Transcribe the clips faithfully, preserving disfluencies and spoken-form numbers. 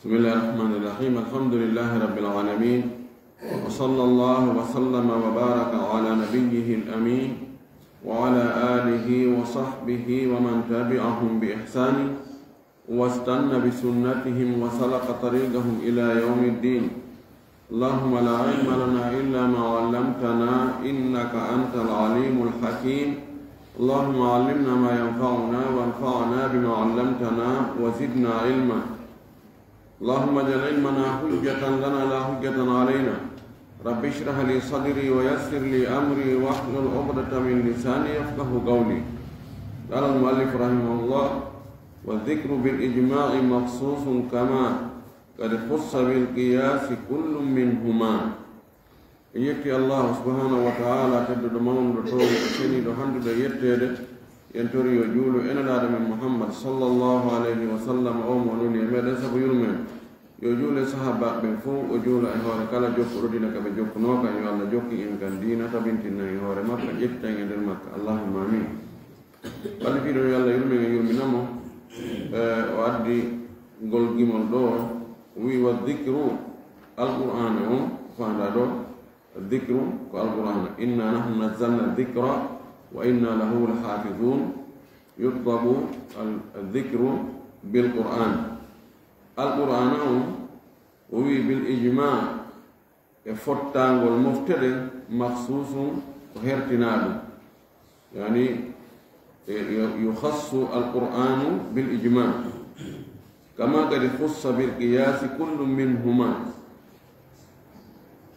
بسم الله الرحمن الرحيم. الحمد لله رب العالمين. وصلى الله وسلم وبارك على نبيه الأمين وعلى آله وصحبه ومن تبعهم بإحسان واستن بسنتهم وسلك طريقهم إلى يوم الدين. اللهم لا علم لنا إلا ما علمتنا إنك أنت العليم الحكيم. اللهم علمنا ما ينفعنا وانفعنا بما علمتنا وزدنا علما. اللهم اجعل علمنا حجة لنا لا حجة علينا. رب اشرح لي صدري ويسر لي أمري واحلل عقدة من لساني يفقه قولي. قال المؤلف رحمه الله: والذكر بالإجماع مخصوص كما قد خص بالقياس كل منهما. En yetti Allahu subhanahu wa ta'ala, tedduɗo mawnuɗo, towniiɗo seniiɗo, handuɗo e yetteede. En tori yo juulu e Nelaaɗo men Muhammad sallallahu alayhi wa sallam, o mo nuli e meɗen sabu yurmen. Yo juulu e sahaabaaɓe ɓen fow, o juula e hoore kala jokkuɗo diina ka ɓe jokkunoo kan. Yo Allah jokkin en kan diina, tabintin en e hoore makka, ƴettitan en e nder makka. Allahumma amin. Ɓalli piɗo yo Allah yurmen e yurmina mo. Eh, o addi ngol gimol ɗo, o wi: "Wa dhikru", Alqur'aana on, faandaa ɗo, dhikru ko Alqur'aana. "Inna nahnu nazzalna dhikra wa inna lahu lahafizun." Yutlabu al-, al-dhikru bil Qur'an. Alqur'aana on, o wi bil ijma, e fottangol mofte ɗen, makhsusun, ko hertinaaɗum. Yani, e, yu-, yukhassu al-Qur'anu bil ijma. Kama qad khussa bil qiyasi kullu minhuma.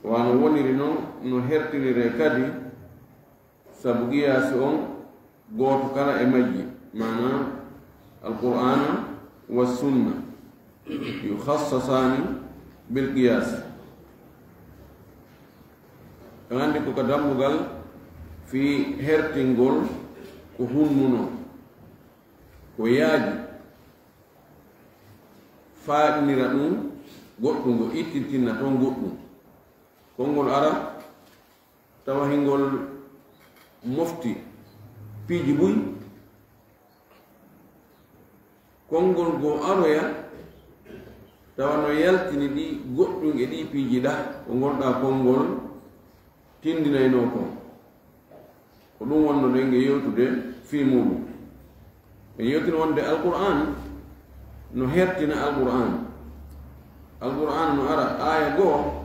Wano woniri non, no hertinire kadi, sabu qiyaasi on gooto kala e majji, maana Alqur'aana wa sunna, yukhassasaani bil qiyaasi. En anndi ko ka dammugal fii hertingol ko hunnuno, ko yaaji, faaɗinira ɗum goɗɗum, ngo ittintinna toon goɗɗum. Konngol ara, tawa hingol mofti piiji buy, konngol goo aroya, tawa no yaltini ɗi goɗɗum e ɗi piiji ɗa, ko ngol ɗa konngol tindinaynoo kon. Ko ɗum wonnoɗen e yewtude fii muuɗum. En yewtino wonde Alqur'aan no hertina Alqur'aan. Alqur'aan no ara aaya goo,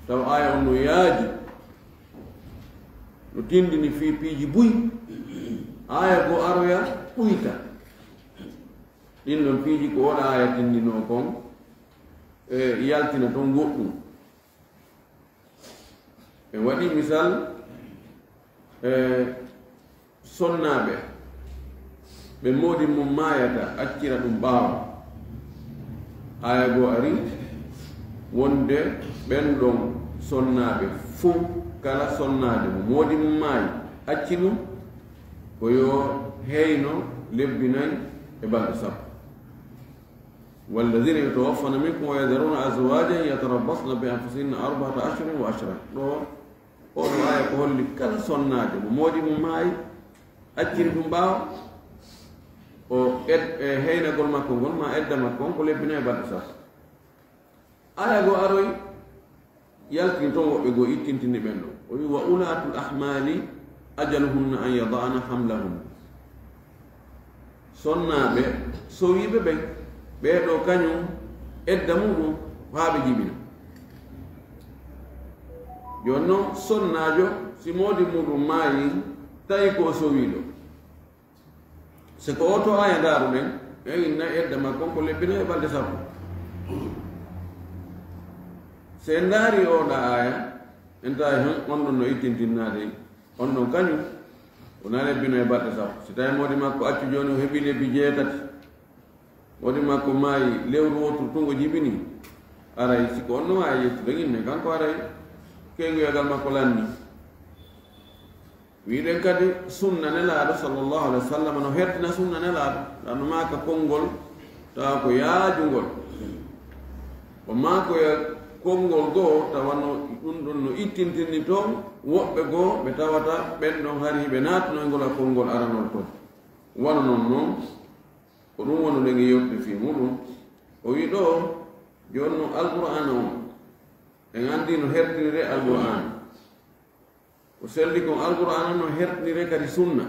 tawa aaya on no yaaji, no tindini fii piiji buy. Aaya goo aroya ɓuyta ɗin ɗon piiji ko oɗa aaya tindinoo kon, e yaltina ton goɗɗum. En waɗi misal, e, sonnaaɓe, ɓe moodi mum maayata, accira ɗum ɓaawo. Aaya goo ari wonde ɓen ɗon sonnaaɓe fow, kala sonnaade mo moodi mum maayi, acci ɗum, ko yo heyno lebbi nay e balɗe sappo. والذين يتوفون منكم ويذرون أزواجا يتربصن بأنفسهن أربعة أشهر وعشرا. Ɗo, oo ɗoo aaya ko holli kala sonnaade mo moodi mum maayi, acciri ɗum ɓaawo, o ed-, e heynagol makko ngol, maa edda makko on, ko lebbi nay e balɗe sappo. Aaya goo aroy, yaltini toon woɓɓe goo, ittintini ɓen ɗon. O wi: "Wa ulaatul ahmaali ajaluhunna an yada'na hamlahunna." Sonnaaɓe sowiiɓe ɓen, ɓee ɗoo kañum edda muuɗum ko haa ɓe jibina. Jooni non, sonnaajo, si moodi muuɗum maayi, tawi ko o sowiiɗo, si ko oo to aaya ndaaruɗen, en inna edda makko on ko lebbi nay e balɗe sappo. Si en ndaari oo ɗaa aaya, en tawi hen on ɗon no ittintinnaade, on ɗon kañum wonaa lebbi nay e balɗe sappo. Si tawi moodi makko accu jooni o heɓii lebbi jeetati, moodi makko maayi lewru wooturu tun o jibini, aray si ko on no waawi yettude inne, kanko aray keynguyagal makko lanni. Wiɗen kadi sunna Nelaaɗo sallallahu alayhi wa sallam no hertina sunna Nelaaɗo, ɗan no maaka konngol tawa ko yaajungol. O maakoya konngol goo tawa no ɗum ɗon no ittintinni toon woɓɓe goo ɓe tawata ɓen ɗon hari hiɓe naatnoyngol e konngol aranol toon. Wano non non, ko ɗum wonunde nge yewtude fii muuɗum. O wi'i ɗoo, Jooni noon, Alqur'aana on, en anndi no hertiniree Alqur'aana. Ko selli kon, Alqur'aana no hertiniree kadi sunna.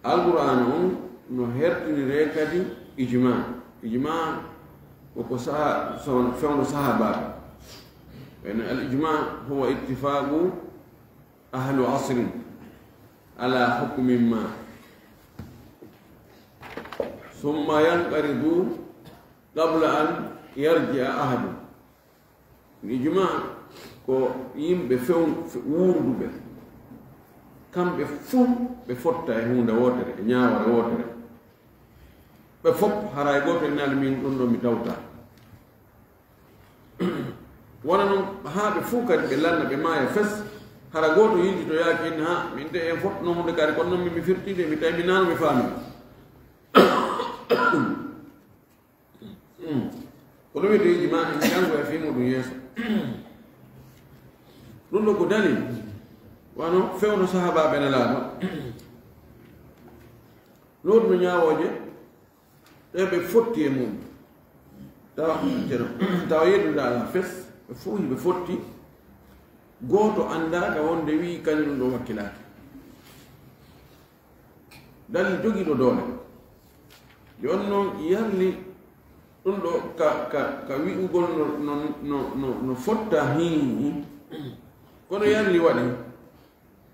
Alqur'aana on no hertiniree kadi ijmaa. Ijmaa ko ko saha-, so-, fewndo sahaabaaɓe. Ɓen al ijmaa huwa ittifaaqu ahlu asrin ala hukmin ma. Summa yanqaridu qabla an yarji'a ahadun. Ijmaa ko yimɓe few-, fe-, wuurduɓe. Kamɓe fuu ɓe fotta e huunde wootere, e ñaawore wootere. Ɓe fof, haray gooto inaali min ɗum ɗo mi tawta. Wona noon, haa ɓe fuu kadi ɓe lanna, ɓe maaya fes, hara gooto yiltitoyaaki en, haa min de en fof no huunde kadi, kono noon min mi firtiiɓe, mi tawi mi naano mi faami. Hmm. Ko ɗum wiyetee ijmaa, en janngo e fii muɗum yeeso. Ɗum ɗo ko dalil, wano fewndo sahaabaaɓe Nelaaɗo. Lootno ñaawooje, ɗe ɓe fotti e mum. Tawa, tawa yeddude alaa fes, ɓe fof hiɓe fotti, gooto anndaaka wonde wi'i kañum ɗum ɗo wakkilaaki. Dalil jogiiɗo doole. Jooni noon, yarli ɗum ɗo ka, ka, ka wi'ugol no, no, no, no, no fotta hii. Kono yarli waɗi.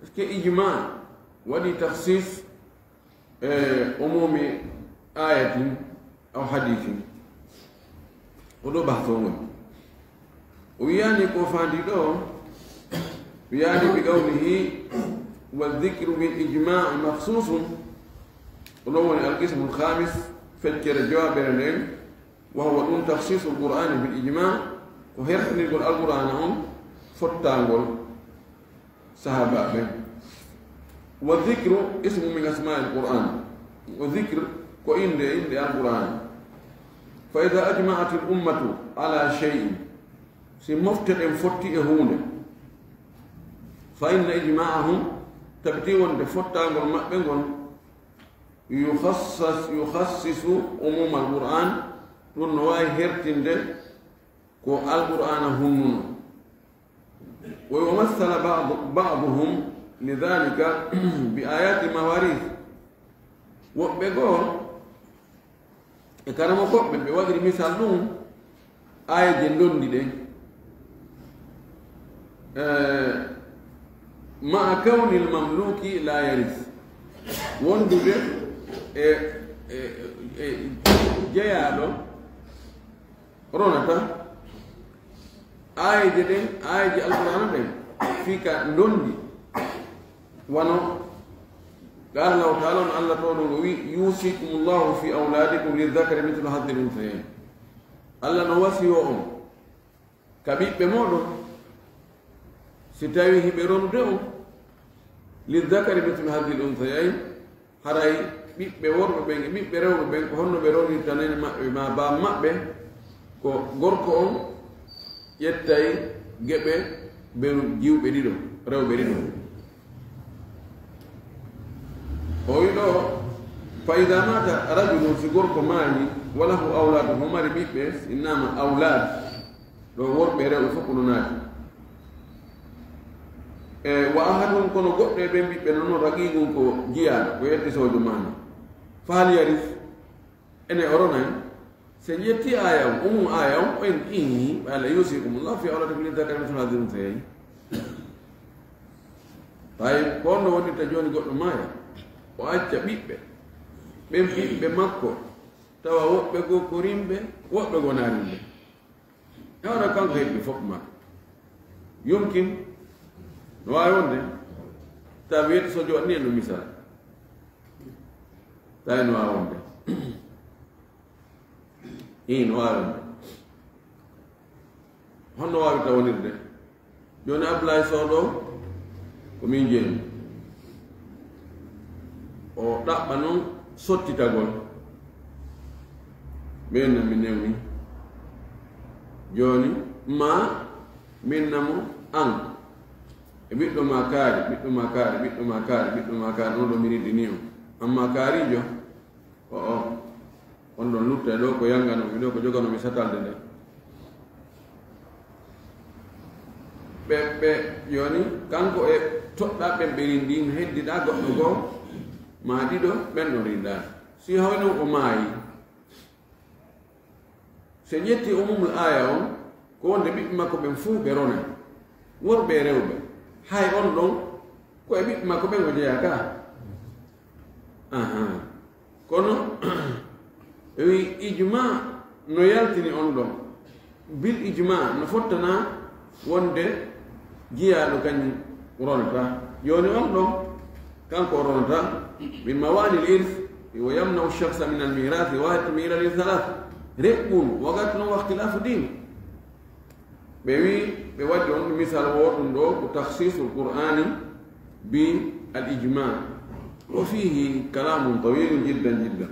Est-ce que ijmaa waɗi takhsis, eh, umumi ayatin aw hadithin? O ɗo bahto woni. O wiyaani ko faandi ɗo, wiyaani bi qawlihi, "Wa dhikru bil ijma'i makhsusun." O ɗo woni al qismul khamis, feccere jowaɓere nden, wa huwa ɗum takhsisul Qur'ani bil ijma', ko hertinirgol Alqur'aana on fottangol sahaabaaɓe. Wa dhikru ismu min asma'il Qur'an. Wa dhikr ko innde e inɗe Alqur'aana. Fa idha ajma'atil ummatu ala shay'in, si mofte ɗen fotti e huunde, fa inna ijma'ahum, tabiti wonde fottangol maɓɓe ngol, yukhassas-, yukhassisu umumal Qur'an, ɗum no waawi hertinde ko Alqur'aana hunnuno. Wa yumassala ba'du-, ba'duhum lidhalika bi ayati mawarith. Woɓɓe goo e karamokooɓe ɓe waɗiri misal ɗum aayeeje ndondi ɗen. Eh, ma'a kawnil mamluki la yaris. Wondude e, e, e jeyaaɗo ronata. Aayeeje ɗen, aayeeje Alqur'aana ɗen, fii ka ndondi. Wano, qala Allahu ta'ala, on Allah towɗo ngo wi, "Yusikumullahu fi awladikum lidhakari mithlu hadhil unthayayn." Allah no wasiyo on ka ɓiɓɓe moɗon, si tawi hiɓe ronude on, "Lidhakari mithlu hadhil unthayayn." Haray ɓiɓɓe worɓe ɓen e ɓiɓɓe rewɓe ɓen, ko honno ɓe ronirta nene maɓɓe maa baaba maɓɓe? Ko gorko on ƴettay geɓe beru jiwɓe ɗiɗo, rewɓe ɗiɗo. O wi ɗo, "Fa idha mata rajulun", si gorko maayi, "wa lahu awladun", o mari ɓiɓɓe, si innama awlad, ɗo worɓe e rewɓe fof ko no naati. E wa ahadun, kono goɗɗo e ɓen ɓiɓɓe non, raqiqun ko jiyaaɗo, ko yettisoojo maani. Fa hal yaris? Ene o ronay? Si en ƴetti aaya on, umum aaya on, o en ii, ɓay la yusikumullahu fi awladikum lidhakari mithlu hadhil unthayayn. Tawi ko honno wonirta jooni goɗɗo maaya, o acca ɓiɓɓe, ɓen ɓiɓɓe makko, tawa woɓɓe goo ko rimɓe, woɓɓe goo na rimɓe. Hewna kanko heɓi fof ma. Yumkin. No waawi wonde. Tawi wiyete so joɗni en no misal. Tawi no waawi wonde. Ii, no waawi wonde. Honno waawi tawonirde? Jooni Ablaye Sow ɗo, ko min jeyi. O ɗaɓɓa noon sottitagol. Min na mi newni. Jooni, ma min na mo an. E ɓiɗɗo ma kaari, ɓiɗɗo ma kaari, ɓiɗɗo ma kaari, ɓiɗɗo ma kaari, noon ɗo mi rinɗini on. Amma kaarijo, o, o. On ɗon lutta e ɗo ko yangano mi ɗo ko jogano mi satalde nde. Ɓe ɓe joni kanko e toɗɗa ɓen ɓe rindi heddiɗa goɗɗo goo ma ɗiɗo ɓen ɗon rinda. Si hawno o maayi, si ƴetti umumul aya on ko wonde ɓiɓɓe makko ɓen fuu ɓe rona, worɓe e rewɓe. Hay on ɗon ko e ɓiɓɓe makko ɓen o jeyaa ka. Aha. Kono wi ijma no yaltini on ɗon. Bil ijma no fottana wonde jiyaaɗo kañum ronata. Jooni on ɗon kanko o ronata. Min mawani l irs wa yamnau shakhsa min al mirasi wahid min ilali thalatha. Reɓɓun wagatno waxtilafu din. Ɓe wi ɓe waddi on misal wo ɗum ɗo ko takhsisul qur'ani bi al ijma. Wa fihi kalamun tawilun jiddan jiddan.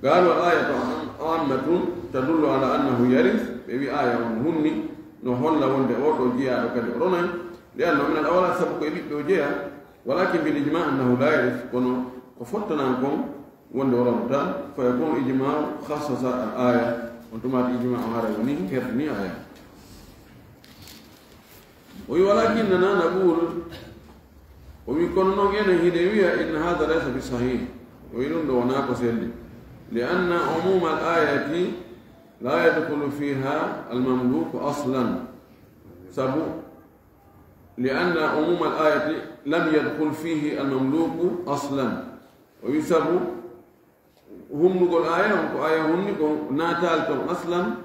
Qalu al ayatu ammatun tadullu ala annahu yaris. Ɓe wi aya on hunni no holla wonde o ɗo jiyaaɗo kadi o ronay. Li annahu min al awlad sabu ko e ɓiɓɓe o jeya. Walakin bil ijma annahu la yaris, kono ko fottanan kon wonde o ronata. Fa yakunu ijmau khassasa al aya. On tumaati ijma o haray woni hertini aya. O wi walakinnana naqul. O wi kono non enen hiɗen wiya inna hadha laysa bi sahih. O wi ɗum ɗo wona ko selli. Li anna umuma al ayati la yadkhulu fiha al mamluku aslan. Sabu li anna umuma al ayati lam yadkhul fihi al mamluku aslan. O wi sabu hunnugol aya on ko aya hunni ko naataali ton aslan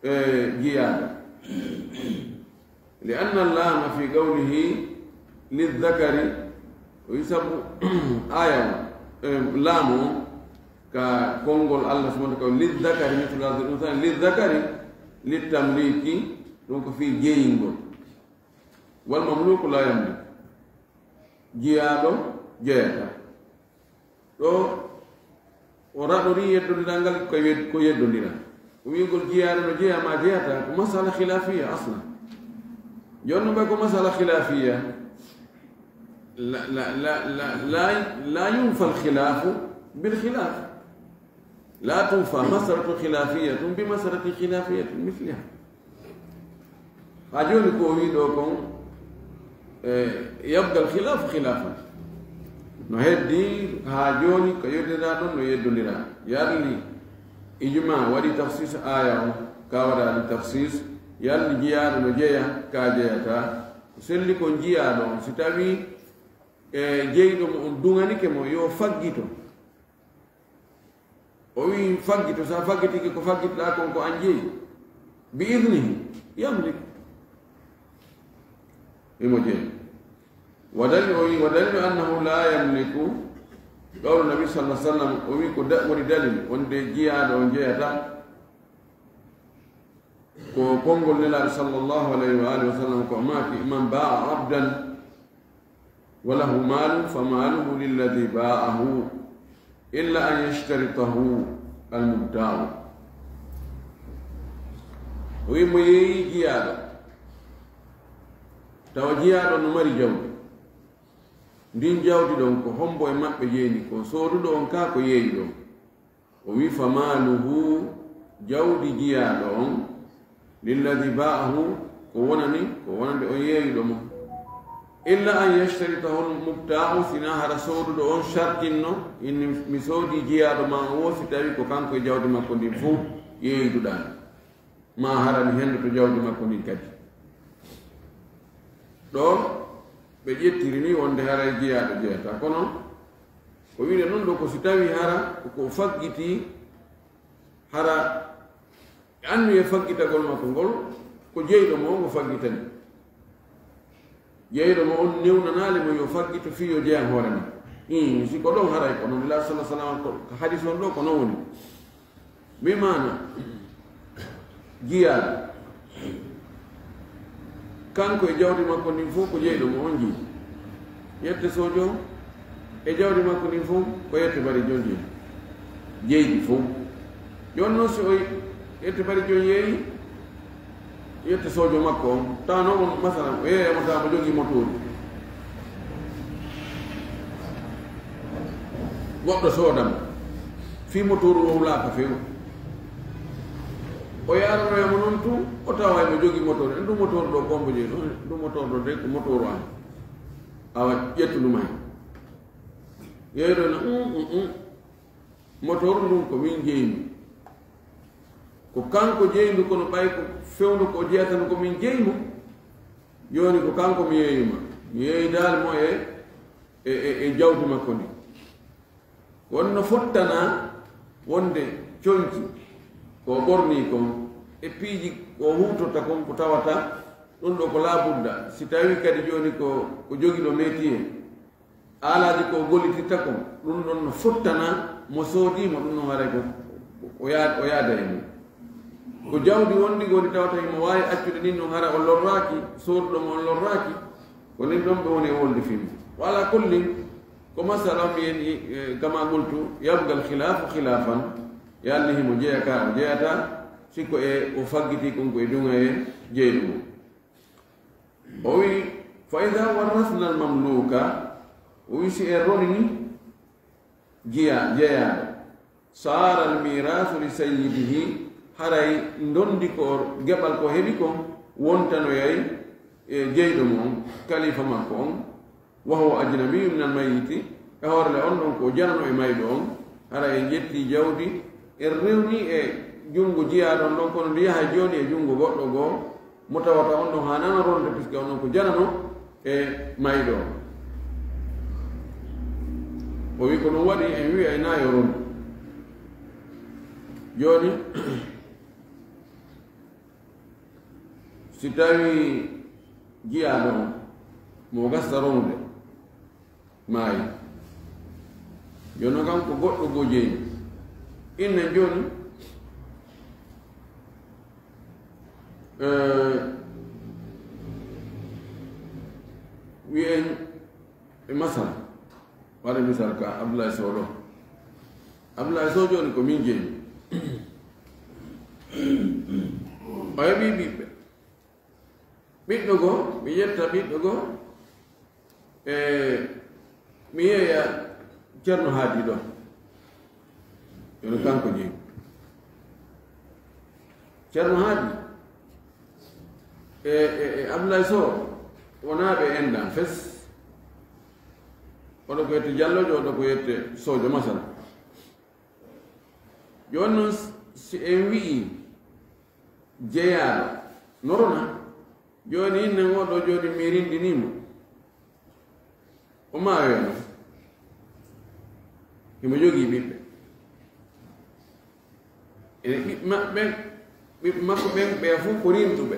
e jiyaaɗo. Li anna llama fi qawlihi lizzakari. O wi sabu aya on e laamu on ka konngol allah subhanahu wa taala lizzakari mithlu hadhil unsayni lizzakari littamliki. Ɗum ko fii jeyingol. Wal mamluku la yamlik. Jiyaaɗo jeyata. Ɗo o raɗori yeddondiral ngal ko yed- ko yeddondira. O wi'ugol jiyaaɗo no jeya ma jeyata ko masala khilafiya asla. Jooni no ɓay ko masala khilafiya. La, la, la, la, la, la yunfa al khilafu bil khilaf. La tunfa masalatun khilafiyatun bi masalatin khilafiyatin misliha. Ha jooni ko o wi ɗo kon e yabgal khilafu khilafan. No heddi ha jooni ko yeddondiraa ɗon no yeddondiraa. Yalli ijma waɗi tafsis aya on ka waɗaali tafsis. Yalli jiyaaɗo no jeya ka jeyata. Selli kon jiyaaɗo on si tawi e jeyɗo mo on duŋanike mo yo faggito. O wi faggito sa faggitike ko faggitoɗa kon ko an jeyi. Bi idnihi yamlik. Imo jeyi. Wadali o wi wadalilu annahu la yamliku. Qawlu nabi sallallahu alaihi wasallam o wi ko da- woni dalil wonde jiyaaɗo on jeyata. Ko konngol nelaaɗo sallallahu alayhi wa alihi wa sallam ko maaki man baa abdan wa lahu malun fa maluhu lilladi baahu illa an yashtaritahu almubtau. O wi mo yeeyi jiyaaɗo tawa jiyaaɗo no mari jawdi. Ndin jawdi ɗon ko hombo e maɓɓe jeyni ko sooduɗo on ka ko yeeyi ɗon. O wi fa maluhu jawdi jiyaaɗo on lilladi baahu ko wonani ko wonande on yeeyuɗo mo. Illa an yashtaritahu lmubtau sina hara sooduɗo on shartinno inni mi soodi jiyaaɗo ma on wo si tawi ko kanko e jawdi makko ndin fof yeeyduɗa. Ma harani henndu to jawdi makko ndin kadi. Ɗo ɓe ƴettiri ni wonde haray jiyaaɗo jeyata kono ko wiide noon ɗo ko si tawi hara ko faggiti hara annu e faggitagol makko ngol ko jeyɗo mo ngo faggitani. Jeyɗo mo on newnanaali mo yo faggito fii yo jeyan hoore ma. Ii si ko ɗon haray ko noon ila sala salam ko hadis on ɗo ko noon woni. Bi maana jiyaaɗo kanko e jawdi makko ndin fof ko jeyɗo mo on jeyi. Yette sojo e jawdi makko ndin fof ko yette bari jon jeyi. Jeydi fof jon noon si o yette bari jon yeeyi yette sojo makko on tawa noon on masalan o yeeyamo tawa mo jogii motoori. Goɗɗo soodamo Fii motooru wowlaaka few. O yaaranoya mo noon tun, o tawa e mo jogi motoor. En ɗum motoor ɗo kombo jeyi ɗo, ɗum motoor ɗo de ko motooru am. Awa ƴettu ɗum hay. Yeeɗo na, "Um, um, um. Motoor ndun ko min jeyi ndu. Ko kanko jeyi ndu, kono ɓay ko fewndo ko o jeyata ndu ko min jeyi mo. Jooni ko kanko mi yeeyima. Mi yeeyidaali mo e, e, e, e jawdi makko ndi." Wonno fottana wonde conci ko o ɓornii kon e piiji ko o huutorta kon ko tawata ɗum ɗo ko laabudda. Si tawii kadi jooni ko, ko jogiiɗo métier, aalaaji ko o gollitirta kon, ɗum ɗon no fottana mo soodii mo, ɗum ɗon haray ko o yaa-, o yaada e mum. Ko jawdi wondi ngoni tawata himo waawi accude nin ɗon hara o lorraaki, sooduɗo mo on lorraaki, ko nin ɗon ɓe woni e wolde fii mum. Wa alaa kullin, ko masala mbiyen, e, kama qultu, yabqa al-khilaafu khilaafan, yalni himo jeya ka o jeyata, si ko e o faggiti kon ko e duŋa e jeyɗo mo. O wi, "Fa idha warrasna al-mamluka," o wi, "Si en ronini jiya-, jeyaaɗo, saara al-miiraasu li sayyidihi, haray ndondi ko geɓal ko heɓi kon wontanoyay e jeyɗo mo on, kalifa makko on, wa huwa ajnabiyyu min al-mayyiti, e hoore le on ɗon ko janano e mayɗo on, haray en ƴetti jawdi, en rewni e junngo jiyaaɗo on ɗon, kono ndi yahay jooni e junngo goɗɗo goo, mo tawata on ɗon haanano ronde, puisque on ɗon ko janano e mayɗo on." O wi, "Ko ɗum waɗi en wi'ay na yo rondu." Jooni, si tawii jiyaaɗo on mo gasta ronude, maayi. Jooni kan ko goɗɗo goo jeyi. Inna jooni, eh, wi'en e masal, waɗa misal ka Abdoulaye Sow ɗo. Abdoulaye Sow jooni ko min jeyi. O heɓi ɓiɓɓe. Ɓiɗɗo goo, mi ƴetta ɓiɗɗo goo, e mi yeeya Ceerno Haadi ɗo. Yono kanko jeyi. Ceerno Haadi e, e, e Abdoulaye Sow wonaa ɓe enɗan fes. Oɗo ko yette Jallojo, oɗo ko yette Sojo, masala. Jooni noon, si en wi'i jeyaaɗo no rona, jooni inne oɗo jooni mi rinɗinii mo, o maayoyano, himo jogii ɓiɓɓe. Ene ɓiɓɓe maɓɓe ɓen, ɓiɓɓe makko ɓen, ɓe fof ko rinɗuɓe.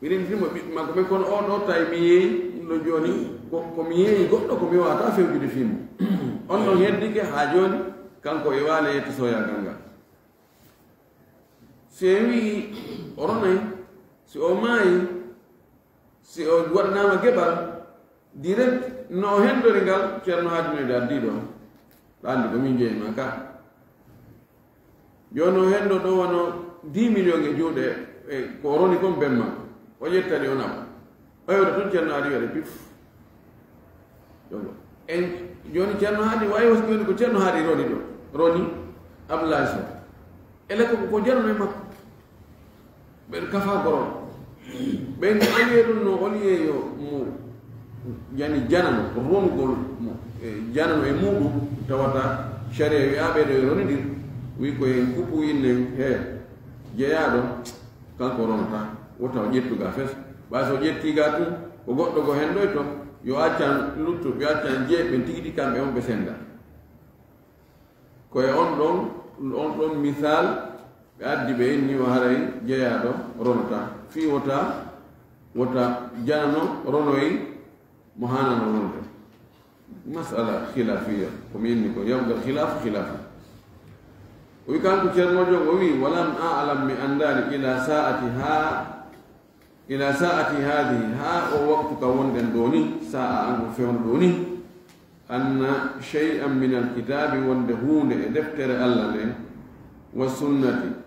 Mi rinɗini mo ɓiɓɓe makko ɓen, kono oo ɗoo tawi mi yeeyi ɗum ɗo jooni, ko, ko mi yeeyi goɗɗo ko mi waawataa fewjude fii mum. On ɗon heddike haa jooni, kanko e waale yetto soyaagal ngal. Si en wi'i o ronay, si o maayi, si o waɗanaama geɓal, direct no o henndori ngal, Ceerno Haadi no e ardiiɗo on. Ɗa anndi ko min jeyi ma ka. Jooni o henndo ɗo wano dix millions e juuɗe, e ko o roni kon ben makko. O ƴettani o naɓa. Ɓay wota tun Ceerno Haadi waɗe pif. Jogo. En, jooni Ceerno Haadi, wayi o jooni ko Ceerno Haadi roni ɗo. Roni Abdoulaye Sow. Ele ko, ko janano e makko. Ɓen kafa goron. Ɓen aliye ɗum no oliye yo mo yani janano, ronugol mo, e janano e muɗum, tawata sharia wi'a ɓe ɗo e ronidir, wi ko en kupu innen he jeyaaɗo, kanko ronata, wota o ƴettu ga fes. Ɓay so ƴetti ga tun, ko goɗɗo go hendoyto, yo accan luttu, yo accan jeeɓe tigi tigi kamɓe on ɓe senda. Ko e on ɗon, on ɗon misal ɓe addi ɓe inni o haray jeyaaɗo ronata. Fii wota, wota janano ronoyi mo haanano ronude. Masala khilafiya, ko mi inni ko yabqa al khilafu khilafa. O wi kanko Ceerno Joom, o wi, "Walam a'lam, mi anndaali, ila sa'ati ha, ila sa'ati hadihi, ha o waktu ka wonɗen ɗo ni, sa'a an ko fewndo ɗo ni, anna shay'an min al kitabi, wonde huunde e deftere Allah nden, wa sunnati,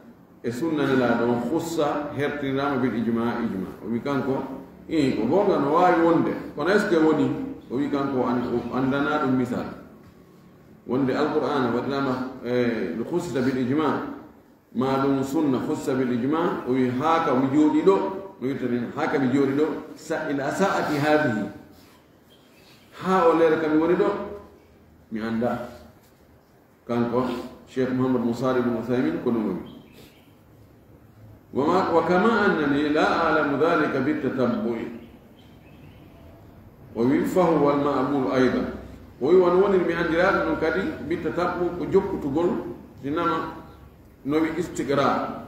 e sunna Nelaaɗo on, khussa, hertiniraama bil ijma, ijma." O wi kanko, "Ii, ko goonga, no waawi wonde, kono est-ce que woni?" O wi kanko o an-, o anndanaa ɗum misal. Wonde Alqur'aana waɗiraama, eh, no khussita bil ijma, ma ɗum sunna khussita bil ijma, o wi, "Haa ka mi jooɗi ɗo, no wittani, haa ka mi jooɗi ɗo, sa-, ila sa'ati hadhihi. Haa o leere ka mi woni ɗo, mi annda." Kanko Cheikh Muhammad Musa ibn Uthaymin ko ɗum woni. Wa ma, wa kama annani la a'lamu dhalika bit tatabbu'i. O wi, "Fa huwa al ma'mul aydan." O wi, "Won wonir mi anndiraɗo ɗum kadi bit tatabbu ko jokkutugol, sinama no wi istiqra.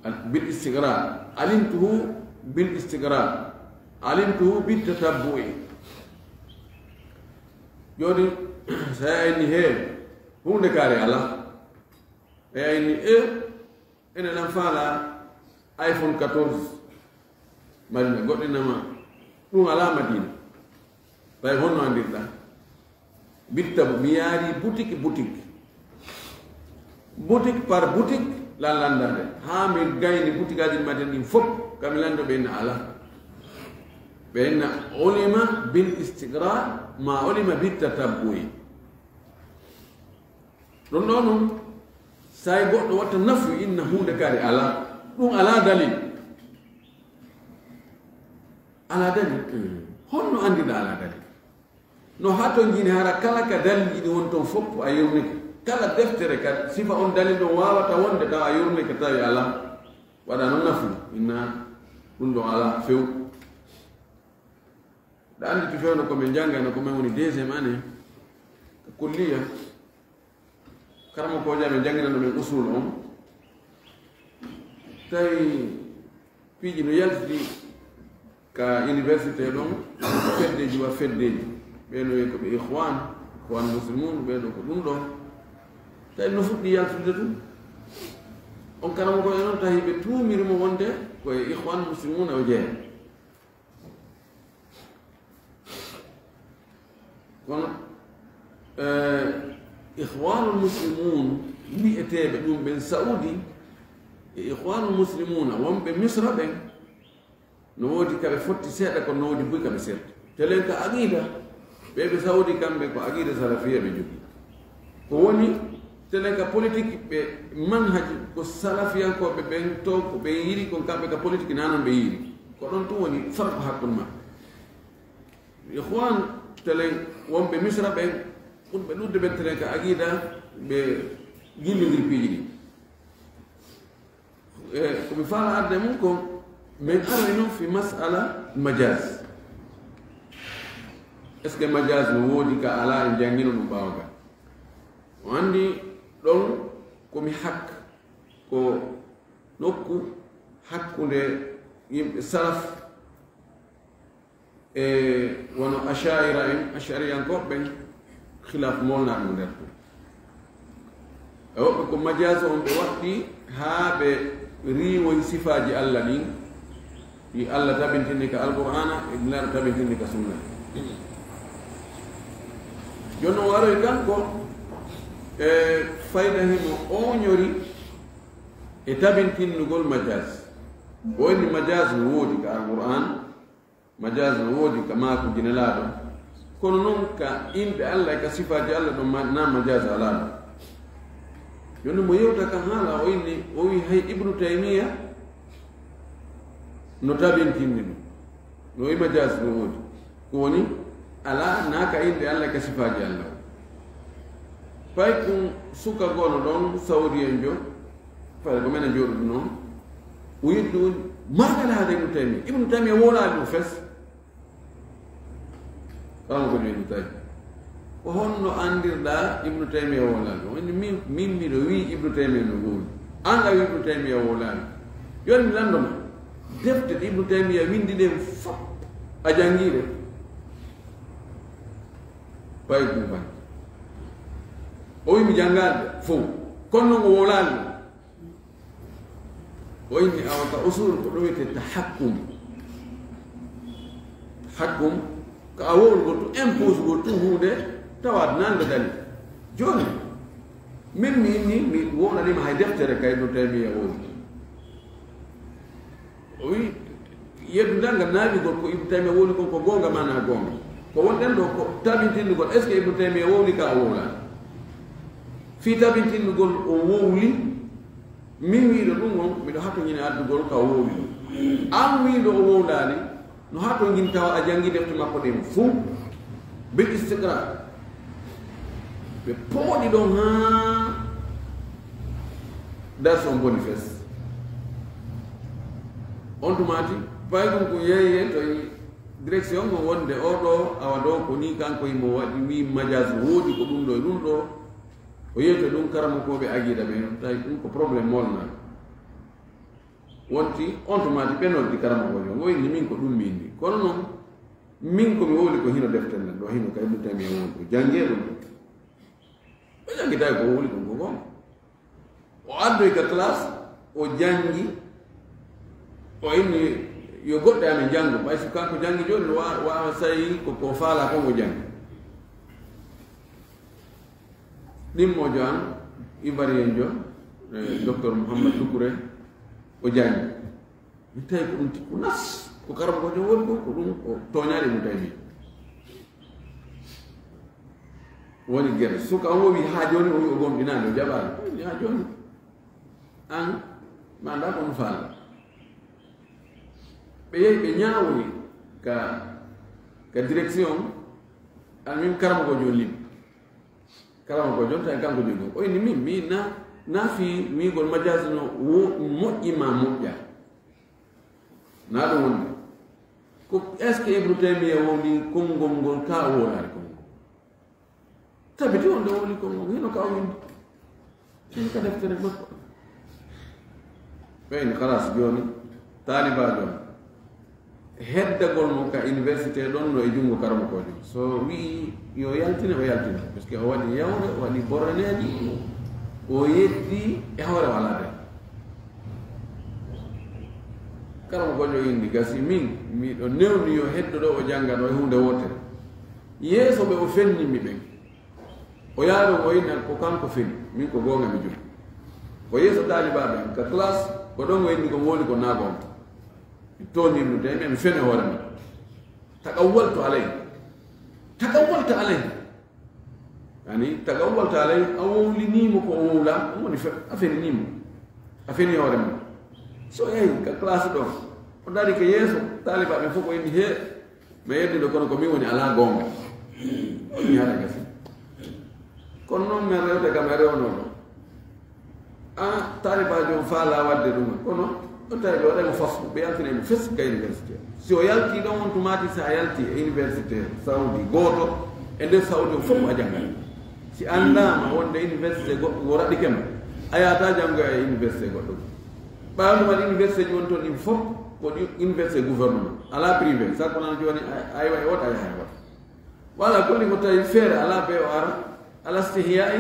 Al-, bil istiqra. Alimtuhu bil istiqra. Alimtuhu bit tatabbu'i." Jooni, so a inni he, huunde kaari alaa. E ayni e, ene lan faala iPhone quatorze. Madina, goɗɗinama. Ɗum alaa Madina. Tawi honno anndirɗa? Bittabu, mi yaari boutique, boutique. Boutique par boutique, lan lanndande. Haa mi gayni boutique aji Madina ɗin fof, kami lanndo ɓe inna alaa. Ɓe inna ulima bil istiqra, ma ulima bit tatabbu'i. Ɗum ɗo noon, so hay goɗɗo watta nafu inna huunde kadi alaa, ɗum alaa dalil. Alaa dalil. Honno anndirɗa alaa dalil? No haa to njini hara kala ka dalil ɗi won toon fof a yurnike. Kala deftere ka sifa on dalil ɗon waawata wonde tawa a yurnike tawi alaa. Waɗa noon nafu inna ɗum ɗo alaa few. Ɗa anndi to fewndo ko min njanngana, ko min woni deuxième année ka kulliya. Karamokoojo amen janngina ɗo min usul on. Tawi piiji no yaltiti ka université ɗon, feddeji wa feddeji. Ɓe no wiye ko ɓe Ikhwan, Ikhwan Muslimun, ɓe ɗo ko ɗum ɗo. Tawi no fuɗɗi yaltude tun. On karamokoojo noon tawi ɓe tuumiri mo wonde ko e Ikhwan Muslimun o jeeya. Kono, eh, Ikhwanul Muslimun wi'eteeɓe ɗum ɓen Saudi, e Ikhwanul Muslimuna wonɓe Misra ɓen, no woodi ka ɓe fotti seeɗa, kono no woodi buy ka ɓe serti. Telen ka aqida, ɓe ɓe Saudi kamɓe ko aqida salafiya ɓe jogii. Ko woni, telen ka politique ɓe manhaji ko salafiyankooɓe ɓen to ko ɓe yiɗi, kon kamɓe ka politique na non ɓe yiɗi. Ko ɗon tun woni farqu hakkunde maɓɓe. Ikhwan telen wonɓe Misra ɓen, ɓurɓe ɗuuɗude ɓen telen ka aqida ɓe jillindiri piiji ɗi. E, ko mi faala arde mum ko, min aroy noon fi mas'ala majaz. Est-ce que majaz no woodi ka alaa, en janngino ɗum ɓaawo ga? O anndi ɗon ko mi hak, ko nokku hakkunde yimɓe salaf, e wono Asha'ira en, Ash'ariyankooɓe ɓen, khilaf molnaaɗo mo nder ɗum. E woɓɓe ko majaz on ɓe waɗɗi haa ɓe riiwoyi sifaaji Allah ɗin, ɗi Allah tabintini ka Alqur'aana, e ɗi Nulaaɗo tabintini ka Sunna. Jooni o waroyi kanko e fayda himo ooñori e tabintinnugol majaz. O inni majaz no woodi ka Alqur'aan, majaz no woodi ka maakuuji Nelaaɗo, kono non ka inɗe Allah e ka sifaaji Allah ɗon ma-, na majaz alaa ɗon. Jooni mo yewta ka haala, o inni, o wi hay Ibnu Taymiya no tabintinni ɗum. No wi majaz no woodi. Ko woni, alaa na ka inɗe Allah e ka sifaaji Allah. Pay kun suka gono ɗon Saudi en jo, fay ko menen jooɗuɗo noon, o yeddi woni, "Ma qala hada Ibnu Taymiya." Ibnu Taymiya wowlaali ɗum fes. Kala ko Ibnu Taymiya. Ko honno anndirɗaa Ibnu Taymiya wowlaali ɗum? Min, min miɗo wi'i Ibnu Taymiya no wowli. An a wi'i Ibnu Taymiya wowlaali. Jooni mi lanndo ma. Defte ɗe Ibnu Taymiya winndi ɗen fof a janngii ɗe? Pay ɗum bannge. O wi mi janngaali ɗe fof. Kono noon o wowlaali ɗum. O inni awa ka usul ko ɗum wiyetee tahakkum. Tahakkum ko a wowlugol tun, impose gol tun huunde tawa nanga dali. Jooni, min mi inni mi wowlanima hay deftere ka Ibnu Taymiya wowli. O wi, yeddude ngal naawigol ko Ibnu Taymiya wowli kon ko goonga ma na goonga. Ko wonɗen ɗo ko tabintindugol, est-ce que Ibnu Taymiya wowli ka o wowlaani? Fii tabintindugol o wowli, min wiiɗo ɗum on, miɗo hatonjini addugol ka o wowli ɗum. An wiiɗo o wowlaani, no hatonjin tawa a janngi defte makko ɗen fow, bil istiqra. Ɓe pooɗi ɗon haa darsi on boni fes. On tumaati, pay ɗum ko yeeye to direction mo wonde o ɗo, awa ɗo ko ni kanko himo waɗi, wi majas no woodi ko ɗum ɗo e ɗum ɗo. O yeeto ɗum karamokooɓe aqiida ɓen, tawi ɗum ko problème molna. Wonti on tumaati ɓe noddi karamokoojo, o inni min ko ɗum mi inni. Kono non, min ko mi wowli ko hino deftere nden ɗo, hino ka Ibnu Taymiya woni ko jannge ɗum ɗo. O janngitaay ko wowli ɗum ko gonga. O addoy ka classe, o janngi, o inni yo goɗɗo amen janngo. Ɓay so kanko janngi jooni, no wa-, waawa sayi ko ko faala kon o janngi. Ɗimmoojo an, Ivoirienjo, eh, Docteur Mouhammad Doucouré, o janngi. Mi tawi ko ɗum tikku nas, ko karamokoojo woni ko, ko ɗum o tooñaade mo tawi. Woni gere. Suka o wi haa jooni, o wi o gomɗinaani, o jaɓaani. O wi haa jooni. An, ma anndaa ko ɗum faala. Ɓe yehi, ɓe ñaawoyi ka, ka direction, an min karamokoojo lim. Karamokoojo tawi kanko jogi ɗum. O inni min, mi na, na fii wiigol majaasi no wo-, moƴƴi ma moƴƴa. Na ɗum woni. Ko, est-ce que Ibnu Taymiya wowli konngol ngol ka o wowlaali konngol? Tabiti wonde wowli konngol, hino ka o windi. Hino ka deftere makko. Ɓeyni, halas, jooni, taalibaajo on, heddagol mo ka université ɗon no e junngo karamokoojo. So wi'i yo yaltine, o yaltine. Parce que o waɗi yawre, o waɗi borreneeji, o yeddi e hoore o alaa nder. Karamokoojo inni, gasi, min, miɗo newni yo heddo ɗo o jannga ɗo e huunde wootere. Yeeso ɓe o fenni mi ɓen. O yaari o inni ko kanko feni, min ko goonga mi jogi. Ko yeeso taalibaaɓe am, ka classe, ko ɗon o inni ko woni ko naago am. Mi toonii ɗum de, mi fene hoore makko. Taqawwaltu alayhi. Taqawwaltu alayhi. Yani, taqawwaltu alayhi, a wowlinii mo ko o wowla, ɗum woni fe-, a fenii mo. A fenii hoore makko. So yehi ka classe ɗon, o dari ko yeeso, taalibaaɓe fof ko inni, he, mi yeddude kono ko min woni alaa goonga. Mi hara gasi. Kono noon men rewde kam e rewno ɗo. A taalibaajo on faalaa waɗde ɗum. Kono ɗo tawi ɓe waɗay mo faslu, ɓe yaltinay mo fes ka université. Si o yaltii ɗon on tumaati, si a yaltii e université Saudi gooto, e nder Saudi o fof a janngat. Si anndaama wonde université goɗɗo o raɗike ma, a yaata janngoya e université goɗɗo. Ɓaawo ɗum waɗi université ji woni toon ɗin fof ko ɗi université gouvernement, alaa privé, sabu ko nan jooni a, a iwa e woto, a yaha e woto. Wala koni ko tawi feere alaa ɓe o ara, ala stihiyaa'i,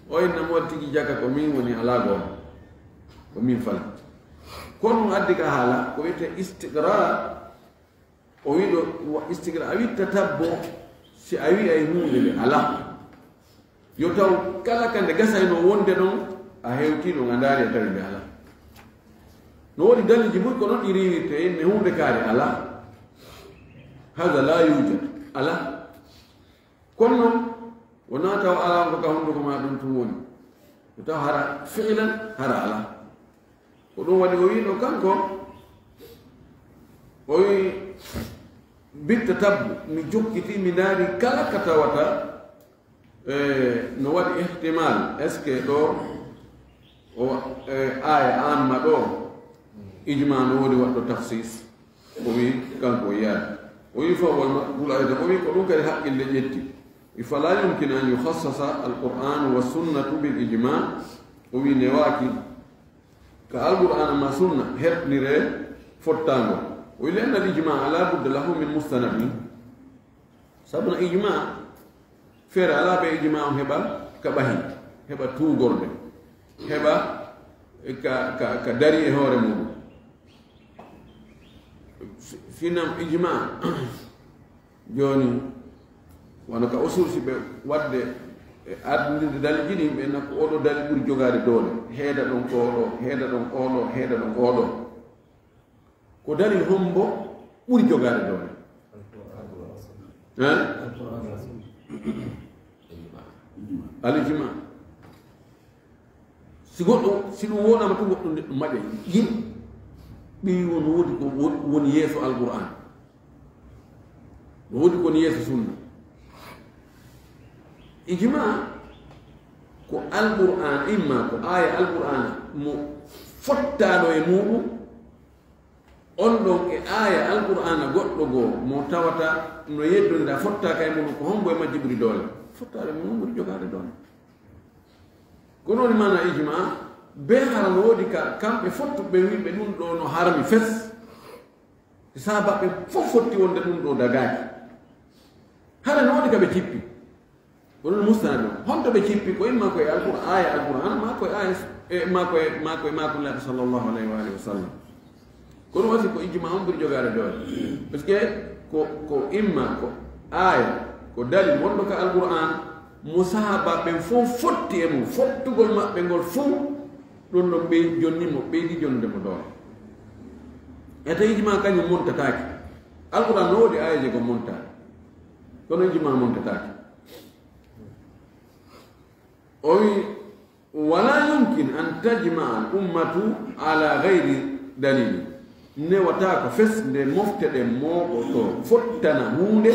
o inna mo tigi jaka ko min woni alaa goonga. Ko min fal. Kono ɗum addi ka haala, ko wiyetee istiqra, o wiɗo wa-, istiqra, a witta tabbo, si a wi'ay huunde nde alaa. Yo taw kala ka nde gasayno wonde ɗon, a hewtii ɗon, a ndaari a tawi nde alaa. No woodi dalilji buy ko ɗon ɗi riiwirte, inne huunde kaari alaa. Hada la yujad, alaa. Kono noon, wonaa taw alaa ko ka hunnduko ma ɗum tun woni. Yo taw hara fi'lan, hara alaa. Ko ɗum waɗi o wiino kanko, o wi bitta tabbu, mi jokkiti, mi ndaari kala ka tawata, e, no waɗi ihtimal, est-ce que ɗo o, e, aaya an ma ɗo, ijma no woodi waɗɗo takhsis? O wi kanko o yiyaani. O wi fa wal maqbul aydan, o wi ko ɗum kadi haqqille ƴetti. Wi fala yumkin an yukhassasa al-Qur'anu wa sunnatu bil ijma, o wi newaaki ka Alqur'aana ma sunna herɗinire fottaango. O wi li anna al ijma la budda lahu min mustanadin. Sabu no ijma, feere alaa ɓe ijma on heɓa ka ɓahi, heɓa tuugorde, heɓa ka, ka, ka dari e hoore muɗum. Si-, sinan ijma, jooni, wano ka usul si ɓe waɗde e ardinde dalilji ɗin, ɓe nakko oɗo dalil ɓuri jogaade doole, heeda ɗon ko oɗo, heeda ɗon ko oɗo, heeda ɗon ko oɗo. Ko dalil hombo ɓuri jogaade doole? Hein? Al ijma. Si goɗɗo, si ɗum wonama tun goɗɗum, ɗum maƴa. Yim ɓe won wodi ko won, woni yeeso Alqur'an. No wodi ko woni yeeso sunna. Ijma ko Alqur'an, imma ko aya Alqur'ana mo fottano e muɗum, on ɗon e aya Alqur'ana goɗɗo goo mo tawata no yeddondira, fottaka e muɗum, ko hombo e majji ɓuri doole? Fottare mum ɓuri jogaade doole. Ko non mana ijma, be hara no wodi ka kamɓe fottuɓe wiɓe ɗum ɗo no harmi fes. Sahabaɓe fof fotti wonde ɗum ɗo dagaaki. Hara no wodi ka ɓe cippi. Ko ɗum mustanad on. Honto ɓe cippi? Ko imma ko e Alqur'an, aya Alqur'an, ma ko e aya, e, ma ko e, ma ko e, ma ko Nulaaɗo sallallahu alayhi wa alihi wa sallam. Ko ɗum wasi ko ijma on ɓuri jogaade doole. Parce que ko, ko imma ko aya, ko dalil wonɗo ka Alqur'an, mo sahabaɓe ɓen fof fotti e mum, fottugol maɓɓe ngol fof, ɗum ɗon ɓe jonni mo, ɓeydi jonnude mo doole. E tawi ijma kañum montataake. Alqur'an no wodi ayaje ko montaade. Kono ijma montataake. O wi, "Wala yumkin an tajma al ummatu ala gayri dalil." Newata ko fes nde mofte ɗen mooɓoto fottana huunde